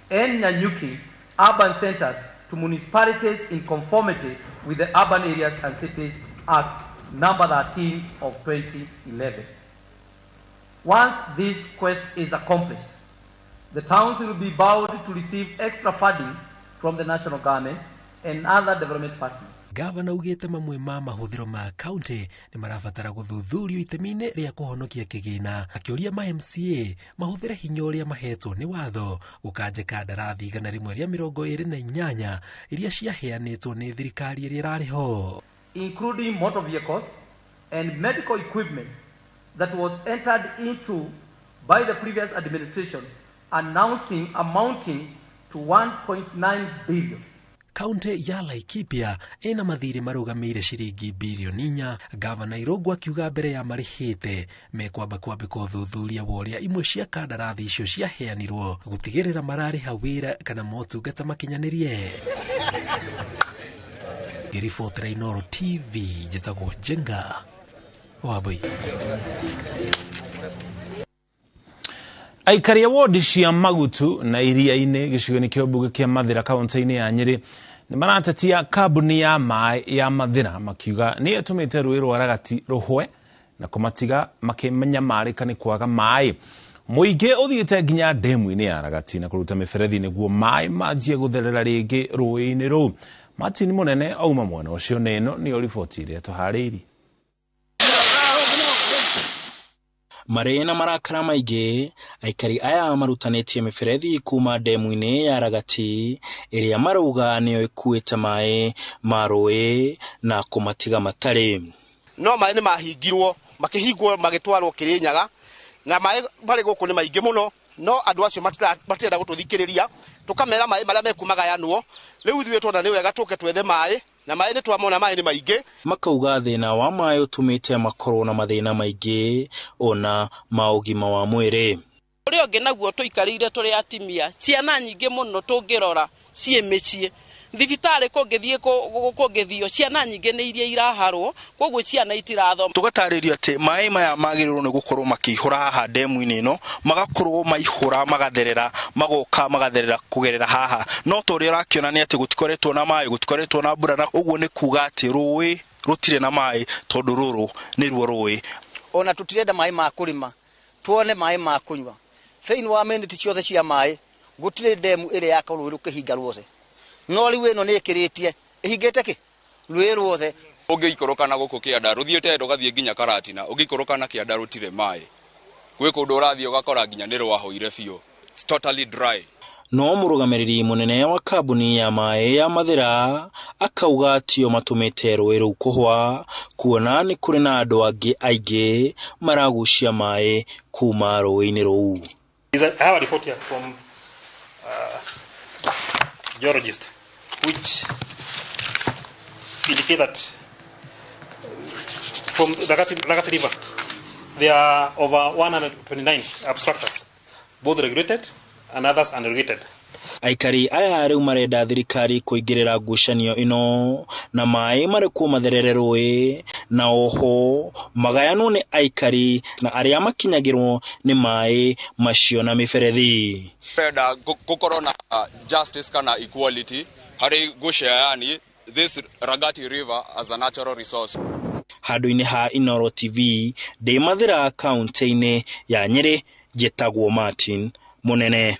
and Nanyuki urban centers to municipalities in conformity with the Urban Areas and Cities Act number 13 of 2011. Once this quest is accomplished, the towns will be bound to receive extra funding from the national government and other development partners. Gavana augĩte mamwe ma mahũthĩro ma kaunti nĩ marabatara gũthuthurio itemi-inĩ rĩa kũhonokia kĩgĩna, akĩũria ma MCA mahũthĩre hinya ũrĩa mahetwo nĩ watho gũkanja kandarathi 128 iria ciaheanĩtwo nĩ thirikari ĩrĩa ĩrarĩ ho. Including motor vehicles and medical equipment that was entered into by the previous administration, announcing amounting to 1.9 billion. Kaunti ya Laikipia ĩna mathirĩ marũgamĩire ciringi birioni 4. Gavana Irungu akiuga mbere ya marĩhĩte mekwamba kwambĩka ũthuthuria wa ũrĩa imwe cia kandarathi icio ciaheanirwo gũtigĩrĩra mararĩha wĩra kana motungata makinyanĩrie. Ngĩribotera Inooro TV, njĩtagwo Njenga Wambui. Aikari a wodi cia Magutu na Iria-inĩ gĩcigo-inĩ kĩa mbunge kĩa Mathĩra kaunti-inĩ ya Nyĩrĩ nĩ maratetia kambuni ya maĩ ya Mathĩra makiuga nĩ ĩtũmĩte rũĩ rwa Ragati rũhwe na kũmatiga makĩmenyamarĩka nĩ kwaga maĩ. Mũingĩ ũthiĩte nginya ndemu-inĩ ya Ragati na kũruta mĩberethi nĩguo maĩ manjie gũtherera rĩngĩ rũĩ-inĩ rũu. Martin Mũnene auma mwena ũcio na ĩno nĩyo riboti ĩrĩa tũharĩirie. Marĩ na marakara maingĩ, aikari aya marutanĩtie mĩberethi kuma ndemu-inĩ ya Ragati ĩrĩa marauga nĩyo ĩkuĩte maĩ ma rũĩ na kũmatiga matarĩ. No maĩ nĩ mahingirwo, makĩhingwo magĩtwarwo Kĩrĩnyaga, na maĩ marĩ gũkũ nĩ maingĩ mũno, no andũ acio matirenda gũtũthikĩrĩria, tũkamera maĩ marĩa mekumaganwo. Rĩu ithuĩ tuona nĩ wega tũke twethe maĩ, na maĩ nĩ twamona maĩ nĩ maingĩ. Makauga thĩna wa maĩ ũtũmĩte makorwo na mathĩna maingĩ ona ma ũgima wa mwĩrĩ. Ũrĩa ũngĩ naguo tũikarĩire tũrĩ atimia, ciana nyingĩ mũno tũngĩrora ciĩ mĩciĩ. Thibitarĩ kũngĩthiĩ kũngĩthio ciana nyingĩ nĩ iria iraharwo, koguo ciana itirathoma. Tũgatarĩrio atĩ maĩ maya magĩrĩirwo nĩ gũkorwo makĩihũra haha ndemu-inĩ ĩno, magakorwo maihũra magatherera, magoka magatherera kũgerera haha. No ta ũrĩa ũrakĩona nĩ atĩ gũtikoretwo na maĩ, gũtikoretwo na mbura, na ũguo nĩ kuga atĩ rũĩ rũtirĩ na maĩ tondũ rũrũ nĩruo rũĩ. Ona tũtirenda maĩ ma kũrĩma, tuone maĩ ma kũnyua. Thĩinĩ wa miniti ciothe cia maĩ, gũtirĩ ndemu ĩrĩa yakorwo rũĩ rũkĩhinga ruothe. No rĩu ĩno nĩ ĩkĩrĩtie, ĩhingĩte kĩ? Rũĩ ruothe. Ũngĩikũrũka na gũkũ kĩanda, rũthiĩte rũgathiĩ nginya Karatina, ũngĩikũrũka na kĩanda rũtirĩ maĩ. Gwĩ kũndũ ũrathiĩ ũgakora nginya nĩ rwahũire biũ. It's totally dry. No mũrũgamĩrĩri mũnene wa kambuni ya maĩ ya Mathĩra akauga tio matũmĩte rũĩ rũu kũhwa, kuona nĩ kũrĩ na andũ angĩ aingĩ maragucia maĩ kuma rũĩ-inĩ rũu. I have a report here from geologist which indicate that from the Ragati River there are over 129 abstractors, both regulated and others unregulated. Aikari aya rĩu marenda thirikari kũingĩrĩra ngucanio ĩno na maĩ marekwo matherere rũĩ, na oho magayanwo nĩ aikari na arĩa makinyagĩrwo nĩ maĩ macio na mĩberethi. Renda gũkorwo na justice kana equality harĩ gũshare this Ragati River as a natural resource. Handũ-inĩ ha Inooro TV, ndĩ Mathĩra kaunti-inĩ ya Nyĩrĩ, njĩtagwo Martin Mũnene.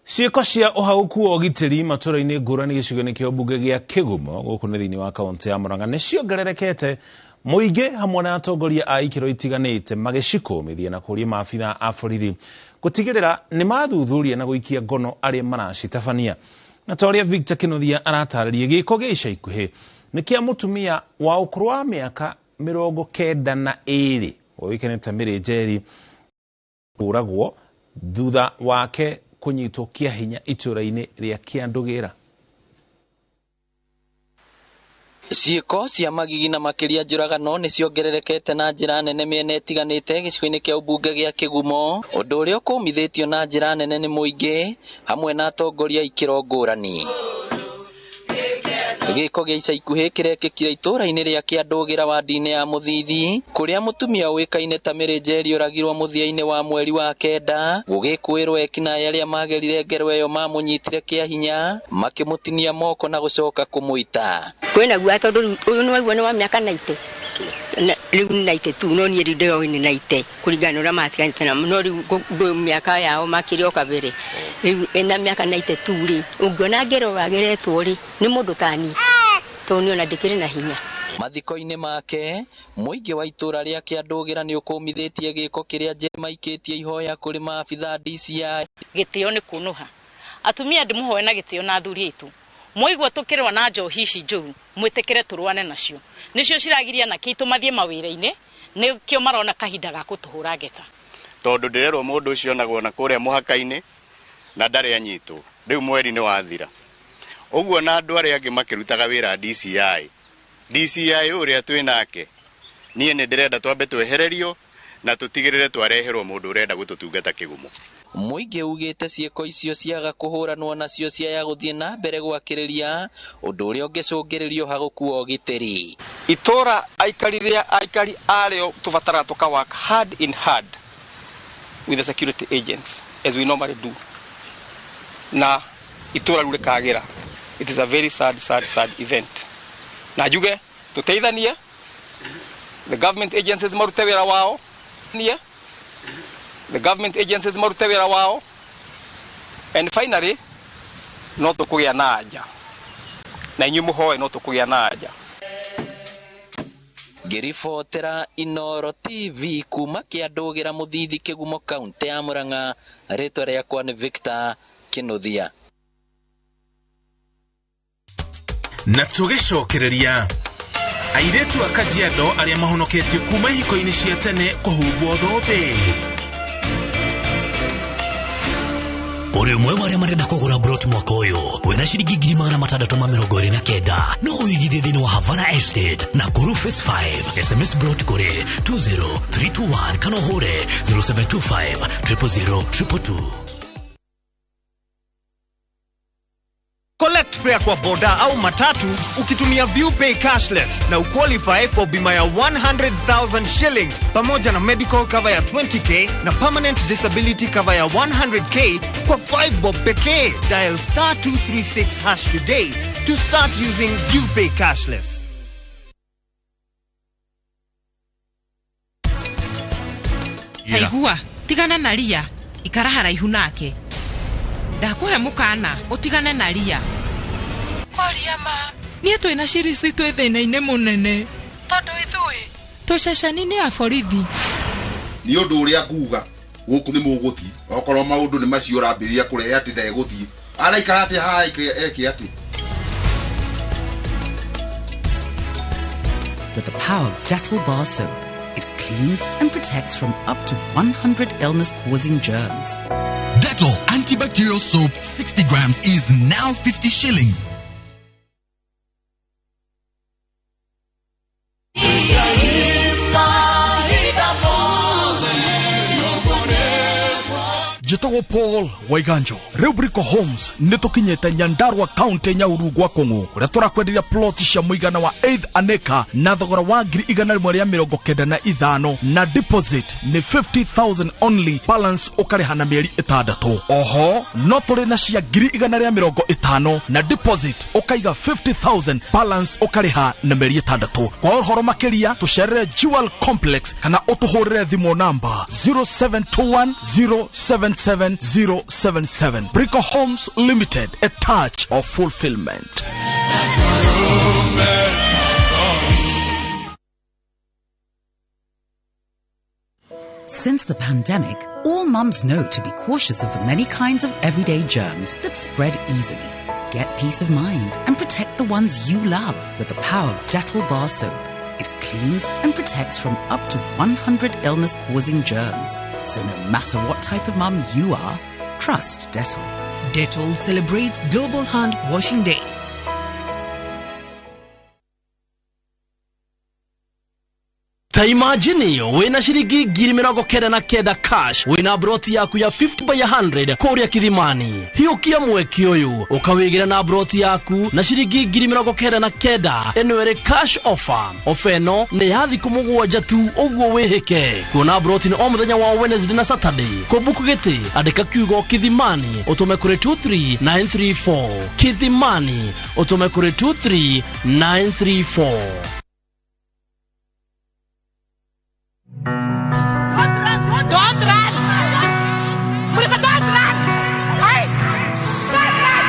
Ciĩko cia ũhaũku wa ũgitĩri matũra-inĩ ngũrani gĩcigo-inĩ kĩa mbunge gĩa Kĩgumo gũkũ nĩ thĩinĩ wa kaunti ya Murang'a nĩ ciongererekete, mũingĩ hamwe na atongoria a ikĩro itiganĩte magĩcikũmithia na kũũria maabitha a borithi gũtigĩrĩra nĩ mathuthuria na gũikia ngono arĩa maracitabania. Na ta ũrĩa Victor Kĩnuthia aratarĩria, gĩko gĩa ica ikuhĩ nĩ kĩa mũtumia wa ũkũrũ wa mĩaka 92 ũĩkaine ta Mary Njeri kũũragwo thutha wake kũnyitwo kĩa hinya itũra-inĩ rĩa Kĩandũgĩra. Ciĩko cia magigi na makĩria njũragano nĩ ciongererekete na njĩra nene mĩena ĩtiganĩte gĩcigo-inĩ kĩa ũmbunge gĩa Kĩgumo, ũndũ ũrĩa ũkũmithĩtio na njĩra nene nĩ mũingĩ hamwe na atongoria a ikĩro ngũrani. Gĩko gĩa ica ikuhĩ kĩrekĩkire itũũra-inĩ rĩa Kĩandũgĩra wadi-inĩ ya Mũthithi, kũrĩa mũtumia ũĩkaine ta Mary Njeri oragirwo mũthia-inĩ wa mweri wa 9, gũgĩkũĩrwo ekinaĩ arĩa magerire ngero ĩyo mamũnyitire kĩa hinya, makĩmũtinia moko na gũcoka kũmũita. Kwĩna guoya tondũ rĩu ũyũ nĩ waigua nĩ wa mĩaka 90. Rĩu nĩ 92, no niĩ rĩu ndĩroĩ nĩ 90 kũringana na ũrĩa matiganĩte na no rĩu mĩaka yao makĩrĩ o kabere. Rĩu ena mĩaka 92 rĩ, ũngĩona ngero wageretwo rĩ, nĩ mũndũ ta niĩ, tondũ niĩ ona ndĩkĩrĩ na hinya. Mathiko-inĩ make, mũingĩ wa itũũra rĩa Kĩandũgĩra nĩ ũkũmithĩtie gĩko kĩrĩa maikĩtie ihoya kũrĩ maabitha DCI. Gĩtĩo nĩ kũnũha. Atumia ndĩmũhoe na gĩtĩo na athuri aitũ. Mwaigua tũkĩrũa na njohi ici njũru, mwĩtĩkĩre tũrũane nacio. Nĩcio ciragiria anake aitũ mathiĩ mawĩra-inĩ, nĩkĩo marona kahinda ga gũtũhũra ngeta. Tondũ ndĩrerwo mũndũ ũcio onagwo na kũrĩa mũhaka-inĩ na ndarĩ anyitwo. Rĩu mweri nĩ wathira. Ũguo na andũ arĩa angĩ makĩrutaga wĩra DCI. DCI ũrĩa twĩ nake, niĩ nĩ ndĩrenda twambe twehererio na tũtigĩrĩre twareherwo mũndũ ũrenda gũtũtungata Kĩgumo. Mũingĩ ugĩte ciĩko icio ciaga kũhũranwo nacio ciaya gũthiĩ na mbere gwakĩrĩria, ũndũ ũrĩa ũngĩcũngĩrĩrio ha gũkua ũgitĩri. Itũra aikari rĩa aikari arĩo tũbataraga tũka work hand in hand with the security agents as we normally do. Na itũra rĩu rĩkagĩra. It is a very sad, sad, sad event. Na njuge tũteithanie, the government agencies marute wĩra wao, nie the government agencies marute wĩra wao, and finally no tũkũgĩa na anja, na inyuĩ mũhoe no tũkũgĩa na anja. Ngĩribotera Inooro TV kuma Kĩandũgĩra Mũthithi Kĩgumo kaunti ya Murang'a, rĩtwa rĩakwa nĩ Victor Kĩnuthia. Na tũgĩcokereria airĩtu a Kajiado arĩa mahonoketio kuma ihiko-inĩ cia tene kũhumbwo thũmbĩ. Ũrĩ ũmwe wa arĩa marenda kũgũra brot mwaka ũyũ wĩna ciringi 629 no ũigithie thĩinĩ wa Havana Estate na Kuru Phase 5. SMS brot kũrĩ 20321 kana ũhũre 0725 000 222. Collect fare kwa boda au matatu ukitumia ViewPay cashless na uqualify for bima ya 100,000 shillings pamoja na medical cover ya 20k na permanent disability cover ya 100k kwa 5 bob pekee. Dial star 236 hash today to start using ViewPay cashless. Haigua, tigana na ria, ikara haraihu nake. Ndakuhe mukana utigane na ria. Kwaria ma niĩ twĩna Shirisi twĩ thĩna-inĩ mũnene tondũ ithuĩ twĩ ceceni-inĩ ya borithi. Nĩ ũndũ ũrĩa nguga gũkũ nĩ mũgũthiĩ, okorwo maũndũ nĩ macio ũrambĩrĩria kũrehe atĩ ndegũthiĩ, araikara atĩ haha eke atĩ. With the power of Dettol bar soap, it cleans and protects from up to 100 illness-causing germs. Dettol antibacterial soap 60 grams is now 50 shillings. Njĩtagwo Paul Waiganjo. Rĩu Brico Homes nĩ tũkinyĩte Nyandarua County Nyahururu gwa Kũng'ũ, kũrĩa tũrakwenderia plot cia mũigana wa 8 an acre na thogora wa 195,000 na deposit nĩ 50,000 only, balance ũkarĩha na mĩeri 6. Oho no tũrĩ na cia 150,000 na deposit ũkaiga 50,000, balance ũkarĩha na mĩeri 6. Kwa ũhoro makĩria tũcerere Jewel Complex kana ũtũhũrĩre thimũ namba 0721 077 077. Brico Homes Limited, a touch of fulfillment. Since the pandemic, all mums know to be cautious of the many kinds of everyday germs that spread easily. Get peace of mind and protect the ones you love with the power of Dettol bar soap. It cleans and protects from up to 100 illness-causing germs. So no matter what type of mum you are, trust Dettol. Dettol celebrates Global Hand Washing Day. Ta imagine wĩna ciringi 99,000 cash wĩna broti yaku ya 50 by 100 kũrĩa Kithimani. Hiũkia mweke ũyũ ũkawĩgĩra na broti yaku na ciringi 99,000. Ĩno ĩrĩ cash offer. Ofa ĩno nĩ ya thikũ 7 tu ũguo wĩhĩke. Kuona broti nĩ o mũthenya wa Wednesday na Saturday. Kũbuku gĩtĩ andĩka kiugo Kithimani ũtũme kũrĩ 23934. Kithimani ũtũme kũrĩ 23934. Don't run! Don't run! Hey! Don't run!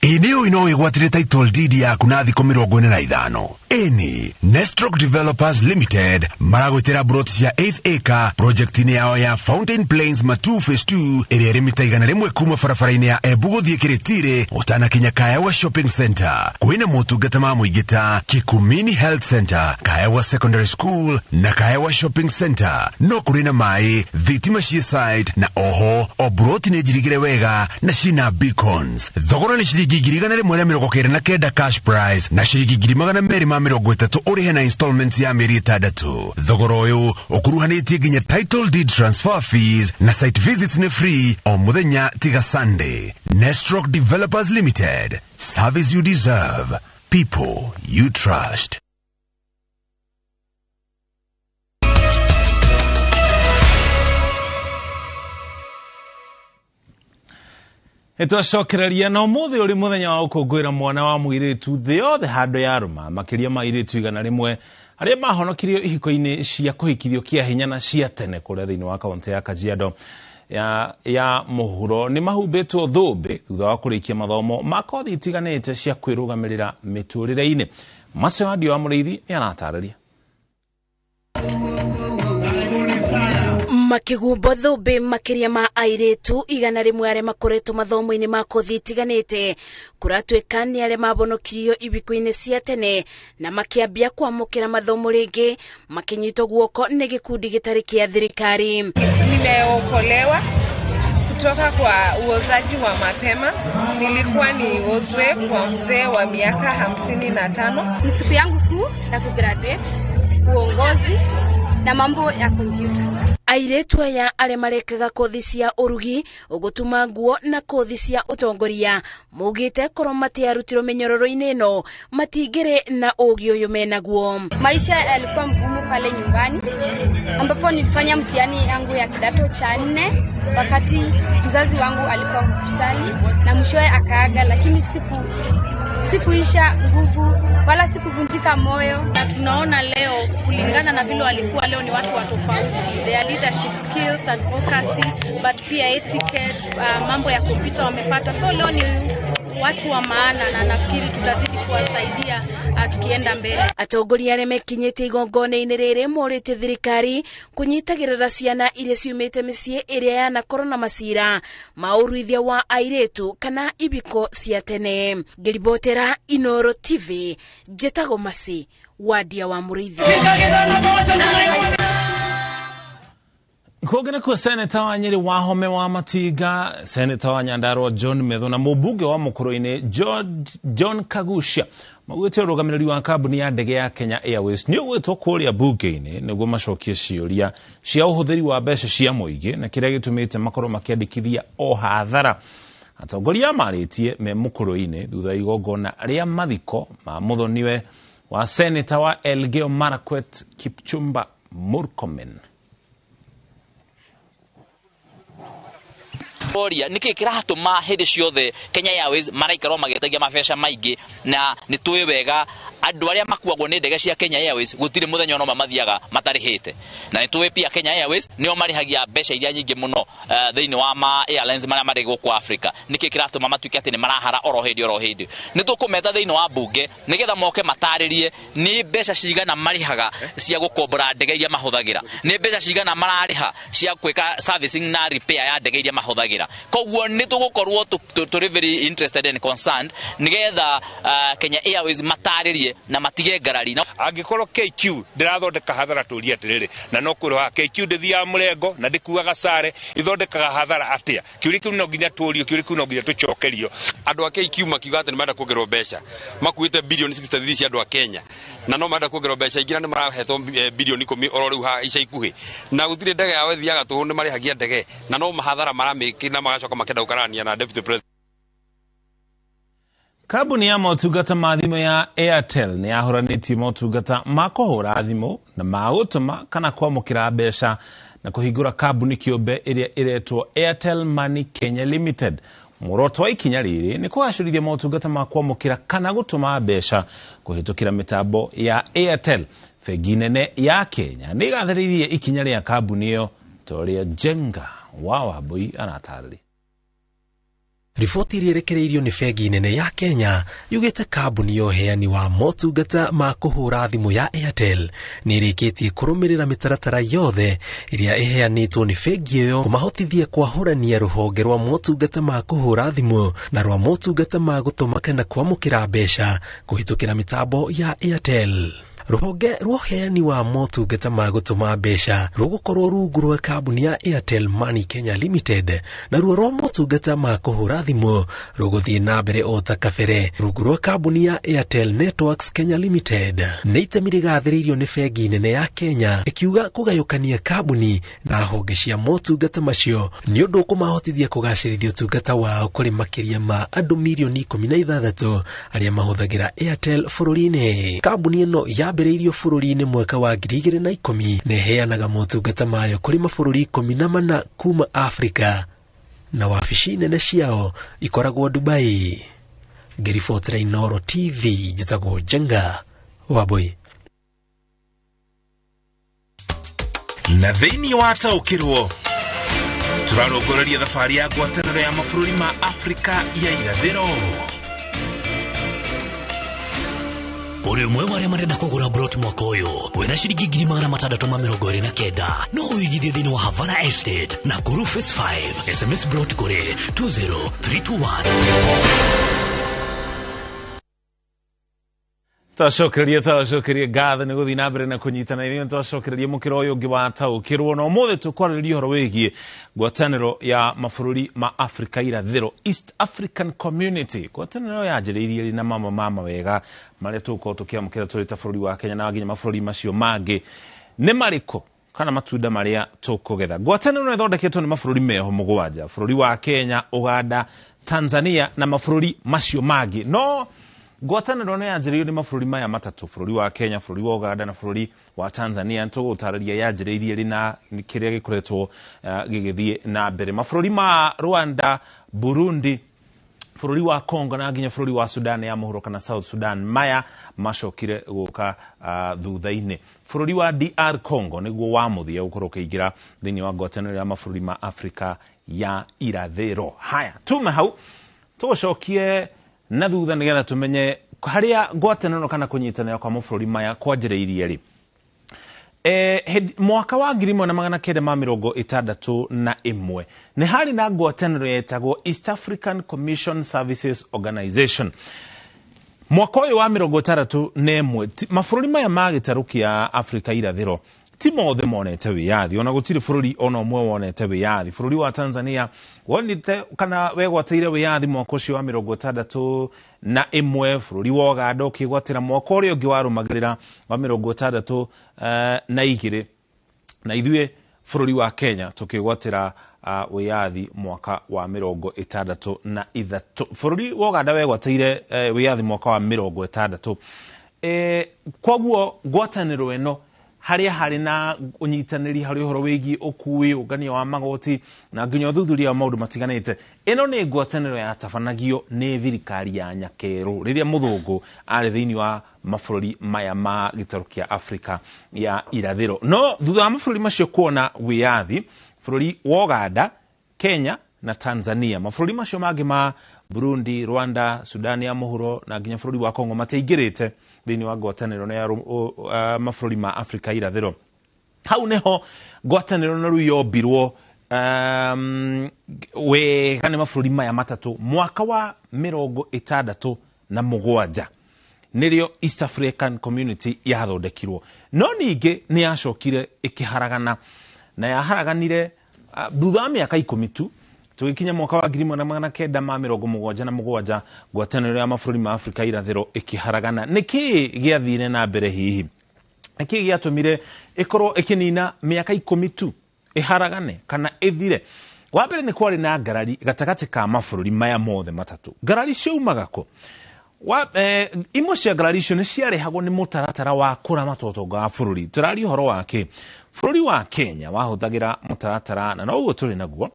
Ĩnĩ ũyũ no wĩgwatĩre title deed yaku na thikũ 45. Ĩni Nestrock Developers Limited maragwĩtĩra broti cia 8th acre project-inĩ yao ya Fountain Plains Matu Phase 2 ĩrĩa ĩrĩ mita 101 kuma barabara-inĩ ya Embu gũthiĩ Kĩrĩtĩrĩ ũtanakinya Kaewa Shopping Center. Kwĩna motungata ma mũingĩ ta Kikumini Health Center, Kaewa Secondary School na Kaewa Shopping Center. No kũrĩ na maĩ, thitima ciĩ site na oho o broti nĩ njirigĩre wega na cina beacons. Thogora nĩ ciringi 1,199 cash price na ciringi 230 ũrĩhe na installments ya mĩeri 6. Thogora ũyũ ũkuruhanĩtie nginya title deed transfer fees na site visits nĩ free o mũthenya tiga Sunday. Nestrock Developers Limited, service you deserve, people you trust. Nĩtwacokereria na ũmũthĩ ũrĩ mũthenya wa gũkũngũĩra mwana wa mũirĩtu thĩ yothe handũ ya rũma makĩria ma airĩtu 100 arĩa mahonokirio ihiko-inĩ cia kũhikithio kĩa hinya na cia tene kũrĩa thĩinĩ wa kaũntĩ ya Kajiado ya mũhuro nĩ mahumbĩtwo thũmbĩ thutha wa kũrĩkia mathomo ma kothi itiganĩte cia kwĩrũgamĩrĩra mĩtũrĩre-inĩ. Macio Wandio wa Mũrĩithi nĩ aratarĩria. Makĩhumbwo thũmbĩ makĩria ma airĩtu 100 arĩa makoretwo mathomo-inĩ ma kothi itiganĩte kũratuĩka nĩ arĩa mahonokirio ibiko-inĩ cia tene na makĩambia kwamũkĩra mathomo rĩngĩ makĩnyitwo guoko nĩ gĩkundi gĩtarĩ kĩa thirikari. Nimeokolewa kutoka kwa uozaji wa mapema. Nilikuwa niozwe kwa mzee wa miaka 55. Ni siku yangu kuu ya kugraduate uongozi na mambo ya kompyuta. Airĩtu aya arĩa marekaga kothi cia ũrugi, gũtuma nguo na kothi cia ũtongoria maugĩte korwo matiarutirwo mĩnyororo-inĩ ĩno matingĩrĩ na ũgĩ ũyũ menaguo. Maisha yalikuwa mgumu pale nyumbani ambapo nilifanya mtihani yangu ya kidato cha 4 wakati mzazi wangu alikuwa hospitali na mwishowe akaaga, lakini sikuisha nguvu wala sikuvunjika moyo. Na tunaona leo kulingana na vile walikuwa leo ni watu wa tofauti. Their leadership skills, advocacy, but pia etiquette, mambo ya kompyuta wamepata. So leo ni watu wa maana na nafikiri tutazidi kuwasaidia tukienda mbele. Atongoria arĩa mekinyĩte igongona-inĩ rĩrĩ morĩtie thirikari kũnyitagĩrĩra ciana iria ciumĩte mĩciĩ ĩrĩa yanakorwo na macira ma ũruithia wa airĩtu kana ibiko cia tene. Ngĩribotera Inoro TV, njĩtagwo Masi Wandia wa Mũrĩithi. Kũngĩ nĩkuo seneta wa Nyĩrĩ Wahome wa Matinga, seneta wa Nyandarua John Methu na mũmbunge wa Mũkũrũ-inĩ John Kagucia maugĩte ũrũgamĩrĩri wa kambuni ya ndege ya Kenya Airways nĩ ũgwĩtwo kũrĩa mbunge-inĩ nĩguo macokie ciũria cia ũhũthĩri wa mbeca cia mũingĩ na kĩrĩa gĩtũmĩte makorwo makĩandĩkithia o hathara. Atongoria marĩtie me Mũkũrũ-inĩ thutha wa igongona rĩa mathiko ma mũthoniwe wa seneta wa Elgeyo Marakwet Kipchumba Murkomen. Oria niki kiratuma hindi ciothe Kenya Airways maraikarwo magetagia mabeca maingi na ni tui wega andu aria makuagwo ni ndege cia Kenya Airways gutiri muthenya ona mathiaga matarihite na ni tui pia Kenya Airways nio marihagia mbeca iria nyingi muno thiini wa ma airlines maria mari guku Africa. Niki kiratuma matuike ati ni marahara oro hindi ni tukumeta thiini wa bunge nigetha moke mataririe ni mbeca cigana marihaga cia gukombora ndege iria mahuthagira, ni mbeca cigana marariha cia gwika servicing na repair ya ndege iria mahuthagira. Koguo ni tugukorwo turi very interested and concerned nigetha Kenya Airways mataririe Na matige ngarari. Angĩkorwo KQ ndĩrathondeka hathara, tũrie atĩrĩrĩ, na no kwĩroha KQ ndĩthiaga mũrengo na ndĩkuaga sare, ithondekaga hathara atĩa? Kĩũria kĩu no nginya tũrio, kĩũria kĩu no nginya tũcokerio. Andũ a KQ makiuga atĩ nĩ marenda kuongererwo mbeca, makuĩte bilioni 63 cia andũ a Kenya, na no marenda kuongererwo mbeca ingĩ, na nĩ marahetwo bilioni 10 oro rĩu ha ica ikuhĩ, na gũtirĩ ndege yao ĩthiaga tũhũ, nĩ marĩhagia ndege na no mahathara maramĩki, na magacoka makenda gũkarania na deputy president. Kambuni ya motungata ma thimũ ya Airtel nĩ yahũranĩtie motungata ma kũhũra thimũ na ma gũtũma kana kwamũkĩra mbeca na kũhingũra kambuni kĩũmbe ĩrĩa ĩretwo Airtel Money Kenya Limited. Muoroto wa ikinya rĩrĩ nĩ kũgacĩrithia motungata ma kwamũkĩra kana gũtũma mbeca kũhĩtũkĩra mĩtambo ya Airtel. Bengi nene ya Kenya nĩ ĩgathĩrĩirie ikinya rĩa kambuni ĩyo ta ũrĩa Njenga wa Wambui aratarĩria. Riboti iria ĩrekereirio nĩ bengi nene ya Kenya yugĩte kambuni ya ũheani wa motungata ma kũhũra thimũ ya Airtel nĩ ĩrĩkĩtie kũrũmĩrĩra mĩtaratara yothe ĩrĩa ĩheanĩtwo nĩ bengi ĩyo kũmahotithia kwahũrania rũhonge rwa motungata ma kũhũra thimũ na rwa motungata ma gũtũma kana kwamũkĩra mbeca kũhĩtũkĩra mĩtambo ya Airtel. Rũhonge rwa ũheani wa motungata ma gũtũma mbeca rũgũkorwo rungu rwa kambuni ya Airtel Money Kenya Limited, naruo rwa motungata ma kũhũra thimũ rũgũthiĩ na mbere o ta kabere rungu rwa kambuni ya Airtel Networks Kenya Limited. Nĩ itemi rĩgathĩrĩirio nĩ bengi nene ya Kenya ĩkiuga kũgayũkania kambuni na honge cia motungata macio nĩ ũndũ ũkũmahotithia kũgacĩrithia ũtungata wao kũrĩ makĩria ma andũ mirioni 16 arĩa mahũthagĩra Airtel bũrũri-inĩ. Kambuni ĩno yambĩrĩirio bũrũri-inĩ mwaka wa 2010 na ĩheanaga motungata mayo kũrĩ mabũrũri 14 kuma Afrika, na wabici nene ciao ikoragwo Dubai. Ngĩribotera Inooro TV, njĩtagwo Njenga Wambui. Na thĩinĩ wa taũkĩrwo tũrarongoreria thabarĩ ya ngwatanĩro ya mabũrũri ma Afrika ya irathĩro. Ũrĩ ũmwe wa arĩa marenda kũgũra brot mwaka ũyũ wĩna ciringi 629,000 no ũigithie thĩinĩ wa Havana Estate na Nakuru Phase 5. SMS brot kũrĩ 20321. Twacokeria ngatho nĩ gũthiĩ na mbere na kũnyitana ithuĩ. Twacokereria mũkĩra ũyũ ũngĩ wa taũkĩrwo, na ũmũthĩ tũkwarĩrĩria ũhoro wĩgiĩ ngwatanĩro ya mabũrũri ma Afrika irathĩro, East African Community. Ngwatanĩro yanjĩrĩirie na mamwe ma mawega marĩa tũgũkorwo tũkĩamũkĩra tũrĩ ta bũrũri wa Kenya na nginya mabũrũri macio mangĩ nĩ marĩkũ kana matunda marĩa tũkũgetha. Ngwatanĩro ĩno ĩthondeketwo nĩ mabũrũri meho 7, bũrũri wa Kenya, Uganda, Tanzania na mabũrũri macio mangĩ. No ngwatanĩro nĩ yanjĩrĩirio nĩ mabũrũri maya matatũ, bũrũri wa Kenya, bũrũri wa Uganda na bũrũri wa Tanzania. Nĩtũgũtarĩria yanjĩrĩirie rĩ na kĩrĩa gĩkoretwo gĩgĩthiĩ na mbere. Mabũrũri ma Rwanda, Burundi, bũrũri wa Congo na nginya bũrũri wa Sudan ya mũhuro kana South Sudan maya macokire gũka thutha-inĩ. Bũrũri wa DR Congo nĩguo wa mũthia gũkorwo ũkĩingĩra thĩinĩ wa ngwatanĩro ya mabũrũri ma Afrika ya irathĩro. Haya, tume hau tũgũcokie na thutha nĩgetha tũmenye harĩa ngwatanĩro kana kũnyitanĩra kwa mabũrũri maya kwanjĩrĩirie rĩ. Mwaka wa 1961 nĩ harĩ na ngwatanĩro yetagwo East African Commission Services Organization. Mwaka ũyũ wa 61 mabũrũri maya ma gĩtarũ kĩa Afrika irathĩro ti mothe monete wĩyathi, ona gũtirĩ bũrũri ona ũmwe wonete wĩyathi. Bũrũri wa Tanzania wonete kana wegwatĩire wĩyathi mwaka ũcio wa 61, bũrũri wa Uganda ũkĩgwatĩra mwaka ũrĩa ũngĩ warũmagĩrĩra wa 62, na ithuĩ bũrũri wa Kenya tũkĩgwatĩra wĩyathi mwaka wa 63. Bũrũri wa Uganda wegwatĩire wĩyathi mwaka wa 60. Koguo ngwatanĩro ĩno harĩa harĩ na ũnyitanĩri harĩ ũhoro wĩgiĩ ũkui, ũngania wa magoti na nginya ũthuthuria wa maũndũ matiganĩte, ĩno nĩ ngwatanĩro yatabanagio nĩ thirikari ya Nyakerũ rĩrĩa mũthũngũ arĩ thĩinĩ wa mabũrũri maya ma gĩtarũ kĩa Afrika ya irathĩro. No thutha wa mabũrũri macio kuona wĩyathi, bũrũri wa Uganda, Kenya na Tanzania, mabũrũri macio mangĩ ma Burundi, Rwanda, Sudan ya mũhuro na nginya bũrũri wa Congo matiaingĩrĩte thĩinĩ wa ngwatanĩro ya mabũrũri ma Afrika irathĩro. Hau nĩho ngwatanĩro na rĩu yombirwo wega nĩ mabũrũri maya matatũ mwaka wa 67. Nĩrĩo East African Community yathondekirwo, no ningĩ nĩ yacokire ĩkĩharagana, na yaharaganire thutha wa mĩaka 10 tu. Tũgĩkinya mwaka wa 1977, ngwatanĩro ya mabũrũri ma Afrika irathĩro ĩkĩharagana. Nĩkĩĩ gĩathire na mbere hihi? Nĩkĩĩ gĩatũmire ĩkorwo ĩkĩnina mĩaka 10 tu ĩharagane kana ĩthire? Wa mbere, nĩ kwarĩ na ngarari gatagatĩ ka mabũrũri maya mothe matatũ. Ngarari ciaumaga kũ? Imwe cia ngarari icio nĩ ciarehagwo nĩ mũtaratara wa kũramata ũtonga wa bũrũri. Tũraria ũhoro wa kĩ? Bũrũri wa Kenya wahũthagĩra mũtaratara, na noguo tũrĩ naguo,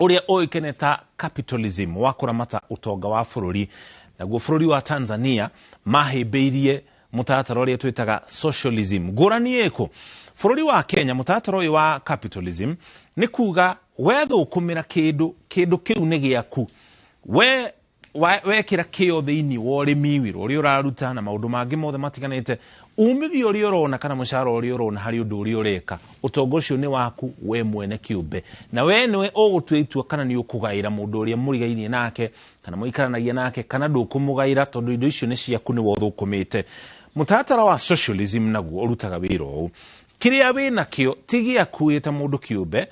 ũrĩa ũĩkaine ta capitalism, wa kũramata ũtonga wa bũrũri. Naguo bũrũri wa Tanzania mahĩmbĩirie mũtaratara ũrĩa twĩtaga socialism. Ngũrani ĩkũ? Bũrũri wa Kenya, mũtaratara ũyũ wa capitalism nĩ kuga wethũkũmĩra kĩndũ, kĩndũ kĩu nĩ gĩaku. We wekĩra kĩo thĩinĩ wa ũrĩmi, wĩra ũrĩa ũraruta na maũndũ mangĩ mothe matiganĩte, umithio ũrĩa ũrona kana mũcara ũrĩa ũrona harĩ ũndũ ũrĩa ũreka, ũtonga ũcio nĩ waku we mwene kĩũmbe, na we nĩwe ũgũtua itua kana nĩ ũkũgaĩra mũndũ ũrĩa mũrigainie nake kana mũikaranagia nake kana ndũkũmũgaĩra, tondũ indo icio nĩ ciaku, nĩwe ũthũkũmĩte. Mũtaratara wa socialism naguo ũrutaga wĩra ũũ: kĩrĩa wĩnakĩo ti gĩaku wĩ ta mũndũ kĩũmbe,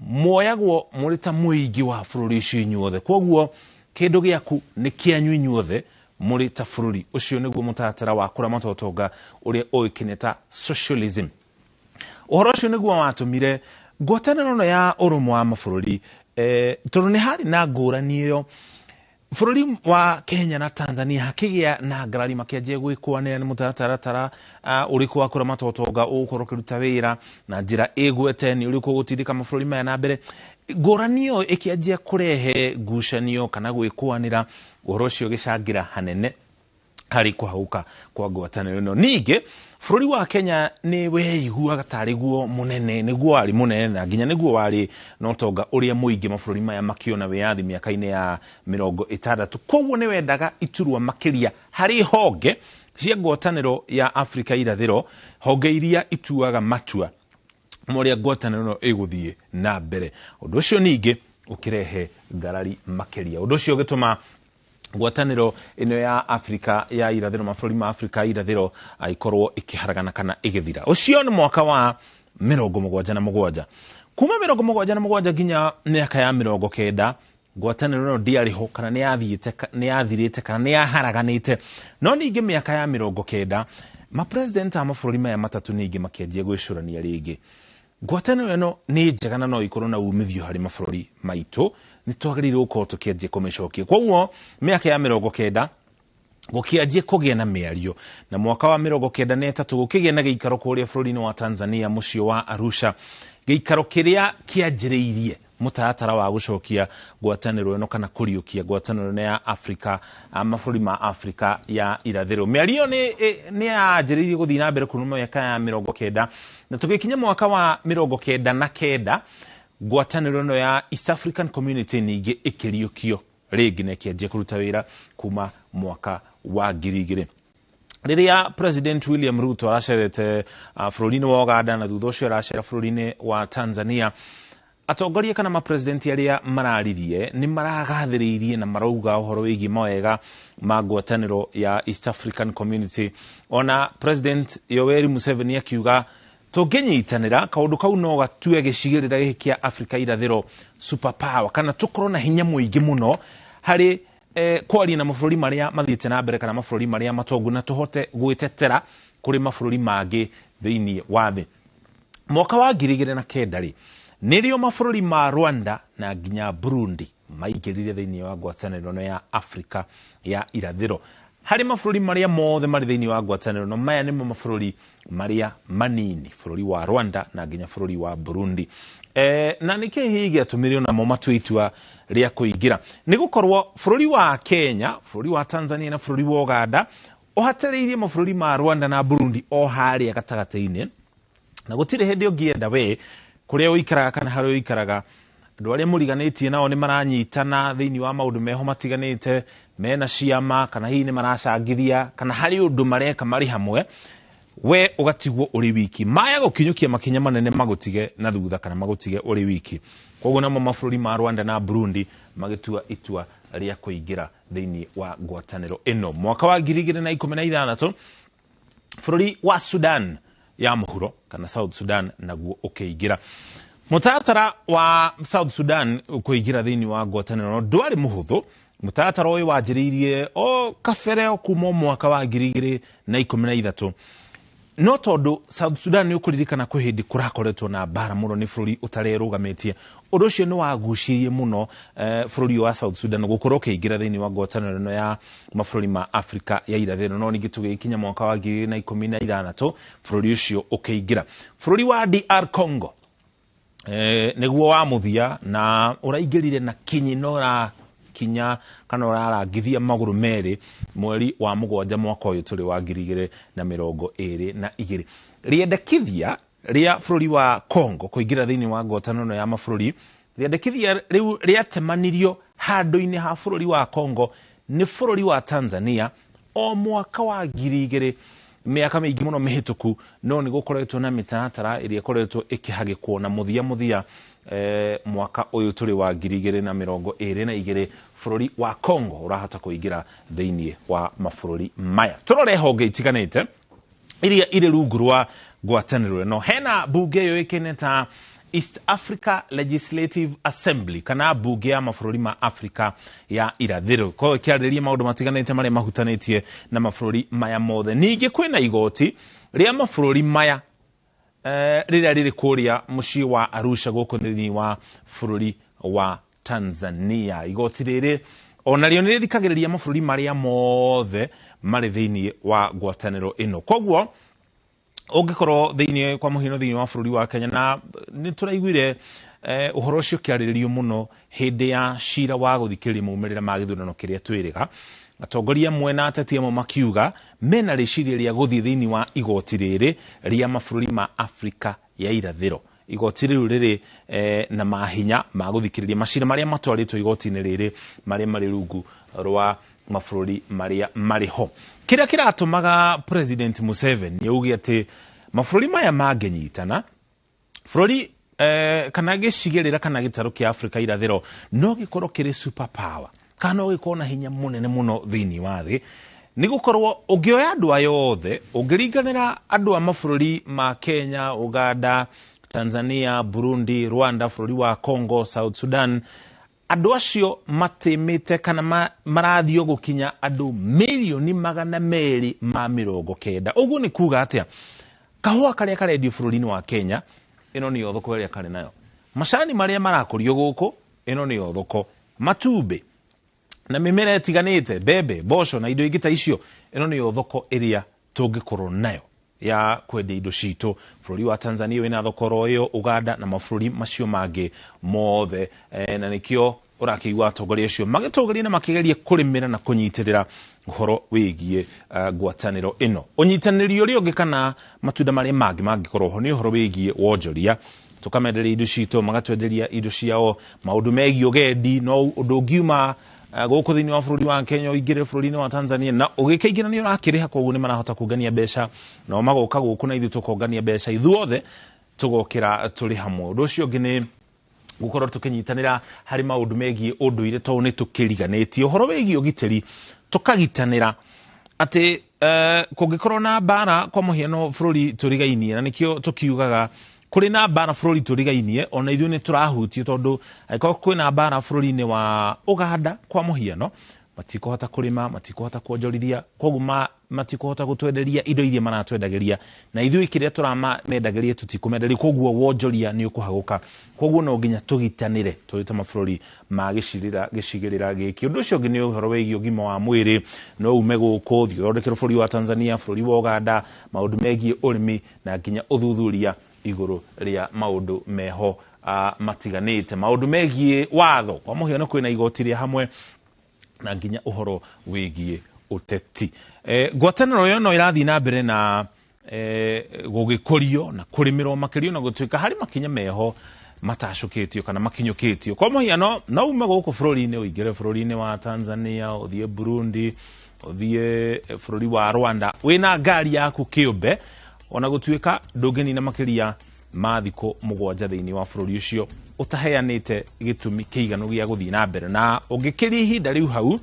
muoyagwo mũrĩ ta mũingĩ wa bũrũri ũcio inyuothe, koguo kĩndũ gĩaku nĩ kĩanyu inyuothe mũrĩ ta bũrũri ũcio. Nĩguo mũtaratara wa kũramata ũtonga ũrĩa ũĩkaine ta socialism. Ũhoro ũcio nĩguo watũmire ngwatanĩro ĩno ya ũrũmwe wa mabũrũri, tondũ nĩ harĩ na ngũrani ĩyo, bũrũri wa Kenya na Tanzania hakĩgĩa na ngarari, makĩanjia gwĩkũanĩra nĩ mũtaratara ũrĩkũ wa kũramata ũtonga ũgũkorwo ũkĩruta wĩra na njĩra ĩgwete, nĩ ũrĩkũ ũgũtindĩka mabũrũri maya na mbere. Ngũrani ĩyo ĩkĩanjia kũrehe ngucanio kana gwĩkũanĩra. Ũhoro ũcio ũgĩcangĩra hanene harĩ kũhagũka kwa ngwatanĩro ĩno. Ningĩ bũrũri wa Kenya nĩ weiguaga tarĩ guo mũnene, nĩguo warĩ mũnene na nginya nĩguo warĩ na ũtonga ũrĩa mũingĩ mabũrũri maya makĩona wĩyathi mĩaka-inĩ ya 60. Koguo nĩ wendaga iturwa makĩria harĩ honge cia ngwatanĩro ya Afrika irathĩro, honge iria ituaga matua ma ũrĩa ngwatanĩro ĩno ĩgũthiĩ na mbere. Ũndũ ũcio ningĩ ũkĩrehe ngarari makĩria. Ũndũ ũcio ũgĩtũma ngwatanĩro ĩno ya Afrika ya irathĩro, mabũrũri ma Afrika ya irathĩro, ĩkorwo ĩkĩharagana kana ĩgĩthira. Ũcio nĩ mwaka wa 77. Kuma 77 nginya mĩaka ya 90, ngwatanĩro ĩno ndĩarĩ ho kana nĩ yathiĩte, nĩ yathirĩte kana nĩ yaharaganĩte. No ningĩ mĩaka ya 90, mapresident a mabũrũri maya matatũ ningĩ makĩanjia gwĩcũrania rĩngĩ, ngwatanĩro ĩno nĩ njega na no ikorwo na umithio harĩ mabũrũri maitũ, nĩ twagĩrĩirwo gũkorwo tũkĩanjia kũmĩcokia. Koguo mĩaka ya 90 gũkĩanjia kũgĩa na mĩario, na mwaka wa 93 gũkĩgĩa na gĩikaro kũrĩa bũrũri-inĩ wa Tanzania, mũciĩ wa Arusha, gĩikaro kĩrĩa kĩanjĩrĩirie mũtaratara wa gũcokia ngwatanĩro ĩno kana kũriũkia ngwatanĩro ĩno ya Afrika, mabũrũri ma Afrika ya irathĩro. Mĩario nĩ yanjĩrĩirie gũthiĩ na mbere kuma mĩaka ya 90, na tũgĩkinya mwaka wa 99, ngwatanĩro ĩno ya East African Community ningĩ ĩkĩriũkio rĩngĩ na ĩkĩanjia kũruta wĩra kuma mwaka wa 2000, rĩrĩa President William Ruto aracerete bũrũri-inĩ wa Uganda na thutha ũcio aracera bũrũri-inĩ wa Tanzania. Atongoria kana mapresidenti arĩa mararirie nĩ maragathĩrĩirie na marauga ũhoro wĩgiĩ mawega ma ngwatanĩro ya East African Community. Ona President Yoweri Museveni akiuga tũngĩnyitanĩra, kaũndũ kau no gatue gĩcigĩrĩra gĩkĩ kĩa Afrika irathĩro super power, kana tũkorwo na hinya mũingĩ mũno harĩ kwaria na mabũrũri marĩa mathiĩte na mbere kana mabũrũri marĩa matongu, na tũhote gwĩtetera kũrĩ mabũrũri mangĩ thĩinĩ wa thĩ. Mwaka wa 2009 rĩ, nĩrĩo mabũrũri ma Rwanda na nginya Burundi maingĩrire thĩinĩ wa ngwatanĩro ĩno ya Afrika ya irathĩro. Harĩ mabũrũri marĩa mothe marĩ thĩinĩ wa ngwatanĩro ĩno, maya nĩmo mabũrũri marĩa manini, bũrũri wa Rwanda na nginya bũrũri wa Burundi. Na nĩkĩ hihi gĩatũmire onamo matue itua rĩa kũingĩra? Nĩ gũkorwo bũrũri wa Kenya, bũrũri wa Tanzania na bũrũri wa Uganda ũhatĩrĩirie mabũrũri ma Rwanda na Burundi o harĩa gatagatĩ-inĩ, na gũtirĩ hĩndĩ ũngĩenda we kũrĩa ũikaraga kana harĩa ũikaraga, andũ arĩa mũriganĩtie nao nĩ maranyitana thĩinĩ wa maũndũ meho matiganĩte, mena ciama kana hihi nĩ maracangithia kana harĩ ũndũ mareka marĩ hamwe, we ũgatigwo ũrĩ wiki. Maya gũkinyũkia makinya manene magũtige na thutha kana magũtige ũrĩ wiki. Koguo namo mabũrũri ma Rwanda na Burundi magĩtua itua rĩa kũingĩra thĩinĩ wa ngwatanĩro ĩno. Mwaka wa 2016 bũrũri wa Sudan ya mũhuro kana South Sudan naguo ũkĩingĩra. Mũtaratara wa South Sudan kũingĩra thĩinĩ wa ngwatanĩro ndwarĩ mũhũthũ. Mũtaratara ũyũ wanjĩrĩirie o kabere o kuma mwaka wa 2013, no tondũ South Sudan nĩ ũkũririkana kwĩ hĩndĩ kũrakoretwo na mbara mũno, nĩ bũrũri ũtarerũgamĩtie. Ũndũ ũcio nĩ wagucirie mũno bũrũri wa South Sudan gũkorwo ũkĩingĩra thĩinĩ wa ngwatanĩro ĩno ya mabũrũri ma Afrika ya irathĩro. No ningĩ tũgĩkinya mwaka wa 2016 bũrũri ũcio ũkĩingĩra. Bũrũri wa DR Congo nĩguo wa mũthia, na ũraingĩrire na kinyi na ũrakinya kana ũrarangithia magũrũ merĩ mweri wa 7 mwaka ũyũ tũrĩ wa 2022. Rĩendekithia rĩa bũrũri wa Congo kũingĩra thĩinĩ wa ngwatanĩro ya mabũrũri, rĩendekithia rĩu rĩatemanirio handũ-inĩ ha bũrũri wa Congo nĩ bũrũri wa Tanzania o mwaka wa 2000, mĩaka mĩingĩ mũno mĩhĩtũku, no nĩ gũkoretwo na mĩtaratara ĩrĩa ĩkoretwo ĩkĩhagĩkwo na mũthia mwaka ũyũ tũrĩ wa 2022 bũrũri wa Congo ũrahota kũingĩra thĩinĩ wa mabũrũri maya. Tũrore honge itiganĩte iria irĩ rungu rwa ngwatanĩro ĩno. Hena bunge yũĩkaine ta East Africa Legislative Assembly kana bunge ya mabũrũri ma Afrika ya irathĩro, koguo ĩkĩarĩrĩria maũndũ matiganĩte marĩa mahutanĩtie na mabũrũri maya mothe. Ningĩ kwĩna igoti rĩa mabũrũri maya rĩrĩa rĩrĩ kũrĩa mũciĩ wa Arusha gũkũ thĩinĩ wa bũrũri wa Tanzania. Igoti rĩrĩ ona rĩo nĩ rĩthikagĩrĩria mabũrũri marĩa mothe marĩ thĩinĩ wa ngwatanĩro ĩno. Koguo ũngĩkorwo thĩinĩ kwa mũhiano thĩinĩ wa bũrũri wa Kenya, na nĩ tũraiguire ũhoro ũcio ũkĩarĩrĩrio mũno hĩndĩ ya cira wa gũthikĩrĩria maumĩrĩra ma gĩthurano kĩrĩa twĩrĩga, atongoria amwe na ateti amwe makiuga mena rĩciria rĩa gũthiĩ thĩinĩ wa igoti rĩrĩ rĩa mabũrũri ma Afrika ya irathĩro. Igoti rĩu rĩrĩ na mahinya ma gũthikĩrĩria macira marĩa matwarĩtwo igoti-inĩ rĩrĩ marĩa marĩ rungu rwa mabũrũri marĩa marĩ ho. Kĩrĩa kĩratũmaga President Museveni auge atĩ mabũrũri maya mangĩnyitana, bũrũri kana gĩcigĩrĩra kana gĩtarũ kĩa Afrika irathĩro no gĩkorwo kĩrĩ super power kana no gĩkorwo na hinya mũnene mũno thĩinĩ wa thĩ, nĩ gũkorwo ũngĩoya andũ aya othe ũngĩringanĩra andũ a mabũrũri ma Kenya, Uganda, Tanzania, Burundi, Rwanda, bũrũri wa Congo, South Sudan, andũ acio matĩmĩte kana marathiĩ gũkinya andũ 290,000,000. Ũguo nĩ kuga atĩa? Kahũa karĩa karendio bũrũri-inĩ wa Kenya, ĩno nĩyo thoko ĩrĩa karĩ nayo. Macani marĩa marakũrio gũkũ, ĩno nĩyo thoko. Matumbĩ na mĩmera ĩtiganĩte, mbembe, mboco na indo ingĩ ta icio, ĩno nĩyo thoko ĩrĩa tũngĩkorwo nayo ya kwendia indo citũ. Bũrũri wa Tanzania wĩna thoko ro ĩyo, Uganda na mabũrũri macio mangĩ mothe, na nĩkĩo ũrakĩigua atongoria acio magĩtongoria na makĩgeria kũrĩmĩra na kũnyitĩrĩra ũhoro wĩgiĩ ngwatanĩro ĩno. Ũnyitanĩri ũrĩa ũngĩ kana matunda marĩa mangĩ mangĩkorwo ho nĩ ũhoro wĩgiĩ wonjoria, tũkamenderia indo citũ, magatwenderia indo ciao, maũndũ megiĩ ũgendi, no ũndũ ũngiuma gũkũ thĩinĩ wa bũrũri wa Kenya ũingĩre bũrũri-inĩ wa Tanzania na ũgĩkĩingĩra nĩ ũrakĩrĩha, koguo nĩ marahota kũngania mbeca, nao magoka gũkũ na ithuĩ tũkongania mbeca, ithuothe tũgokĩra tũrĩ hamwe. Ũndũ ũcio ũngĩ nĩ gũkorwo tũkĩnyitanĩra harĩ maũndũ megiĩ ũndũire, tondũ nĩ tũkĩriganĩtie ũhoro wĩgiĩ ũgitĩri, tũkagitanĩra atĩ kũngĩkorwo na mbara kwa mũhiano bũrũri tũrigainie, na nĩkĩo tũkiugaga kũrĩ na mbara bũrũri tũrigainie, ona ithuĩ nĩ tũrahutio, tondũ angĩkorwo kwĩna mbara bũrũri-inĩ wa Uganda kwa mũhiano, matikũhota kũrĩma, matikũhota kuonjorithia, koguo matikũhota gũtwenderia indo iria maratwendagĩria, na ithuĩ kĩrĩa tũramendagĩria tũtikũmenderia, koguo wonjoria nĩ ũkũhagũka. Koguo no nginya tũgitanĩre tũrĩ ta mabũrũri ma gĩcigĩrĩra gĩkĩ. Ũndũ ũcio ũngĩ nĩ ũhoro wĩgiĩ ũgima wa mwĩrĩ, no ume gũkũ ũthiĩ ũthondekerwo bũrũri wa Tanzania, bũrũri wa Uganda, maũndũ megiĩ ũrĩmi na nginya ũthuthuria igũrũ rĩa maũndũ meho matiganĩte, maũndũ megiĩ watho kwa mũhiano kwĩna igoti rĩa hamwe na nginya ũhoro wĩgiĩ ũteti. Ngwatanĩro ĩyo no ĩrathiĩ na mbere na gũgĩkũrio na kũrĩmĩrwo makĩrio na gũtuĩka harĩ makinya meho matacũkĩtio kana makinyũkĩtio. Kwa mũhiano no ume gũkũ bũrũri-inĩ ũingĩre bũrũri-inĩ wa Tanzania, ũthiĩ Burundi, ũthiĩ bũrũri wa Rwanda wĩna ngari yaku kĩũmbe, ona gũtuĩka ndũngĩnina makĩria ma thikũ 7 thĩinĩ wa bũrũri ũcio ũtaheanĩte gĩtũmi kĩiganu gĩa gũthiĩ na mbere, na ũngĩkĩria ihinda rĩu hau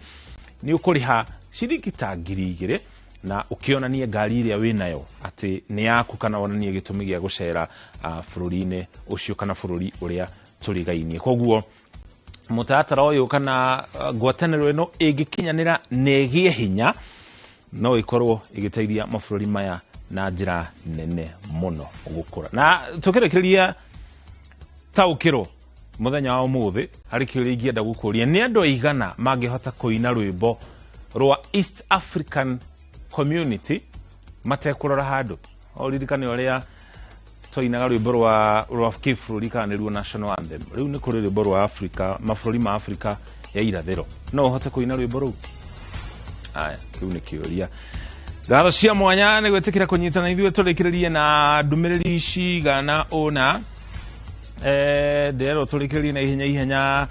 nĩ ũkũrĩha ciringi ta 2,000 na ũkĩonanie ngari ĩrĩa wĩnayo atĩ nĩ yaku, kana wonanie gĩtũmi gĩa gũcera bũrũri-inĩ ũcio kana bũrũri ũrĩa tũrigainie. Koguo mũtaratara ũyũ kana ngwatanĩro ĩno ĩngĩkinyanĩra na ĩgĩe hinya, no ĩkorwo ĩgĩteithia mabũrũri maya na njĩra nene mũno gũkũra. Na tũkĩrĩkĩrĩria taũkĩrwo mũthenya wa ũmũthĩ, harĩ kĩũria ingĩenda gũkũria: nĩ andũ aigana mangĩhota kũina rwĩmbo rwa East African Community matekũrora handũ? Ũririkane ũrĩa twainaga rwĩmbo rwa kĩbũrũri kana nĩruo national anthem. Rĩu nĩ kũrĩ rwĩmbo rwa Afrika, mabũrũri ma Afrika ya irathĩro. No ũhote kũina rwĩmbo rũu? Aya, kĩu nĩ kĩũria. Ngatho cia mwanya nĩ gwĩtĩkĩra kũnyitana ithuĩ tũrĩkĩrĩrie na ndũmĩrĩri cigana ũna. Ndĩrerwo tũrĩkĩrĩrie na ihenya ihenya.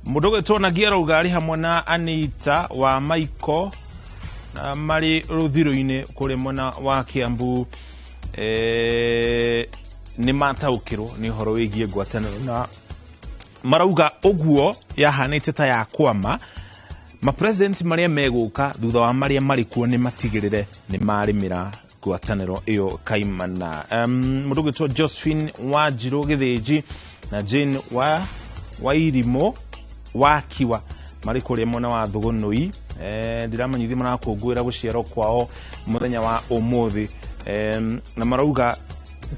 Mũndũ ũgwĩtwo Nagia arauga arĩ hamwe na Anita wa Maiko na marĩ rũthirũ-inĩ kũrĩa mwena wa Kiambu. Nĩ mataũkĩrwo nĩ ũhoro wĩgiĩ ngwatanĩro, na marauga ũguo yahanĩte ta ya kwama. Mapresident marĩa megũka thutha wa marĩa marĩ kuo nĩ matigĩrĩre nĩ marĩmĩra ngwatanĩro ĩyo kaimana. Mũndũ ũgwĩtwo Josephine Wanjirũ Gĩthĩnji na Jane wa Wairimũ wa Kiwa marĩ kũrĩa mwena wa Thũgũnũi. Ndiramanyithia marakũngũĩra gũciarwo kwao mũthenya wa ũmũthĩ. Na marauga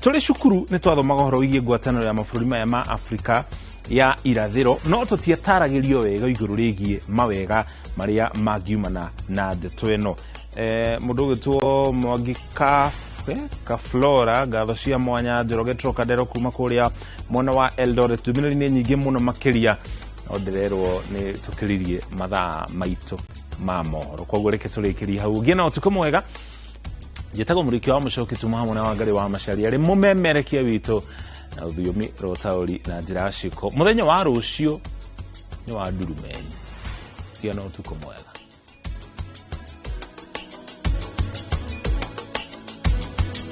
tũrĩ cukuru nĩ twathomaga ũhoro wĩgiĩ ngwatanĩro ya mabũrũri maya ma Afrika ya irathĩro, no tũtiataragĩrio wega igũrũ rĩgiĩ mawega marĩa mangiumana na ndeto ĩno. Mũndũ ũgwĩtwo Mwangi Kaflora, ngatho cia mwanya. Njoroge Trocadero kuma kũrĩa mwena wa Eldoret. Ndũmĩrĩri nĩ nyingĩ mũno makĩria, no ndĩrerwo nĩ tũkĩririe mathaa maitũ ma mohoro, koguo reke tũrĩkĩrie hau. Ũgĩe na ũtukũ mwega. Njĩtagwo Mũrĩki wa Mũcoki, tuma hamwe na Wangari wa Macharia arĩ mũmemerekia witũ na rũthiomi rwa ũtaũri na njĩra ya ciĩko. Mũthenya wa rũciũ nĩ wa ndurumeni. Gĩa na ũtukũ mwega.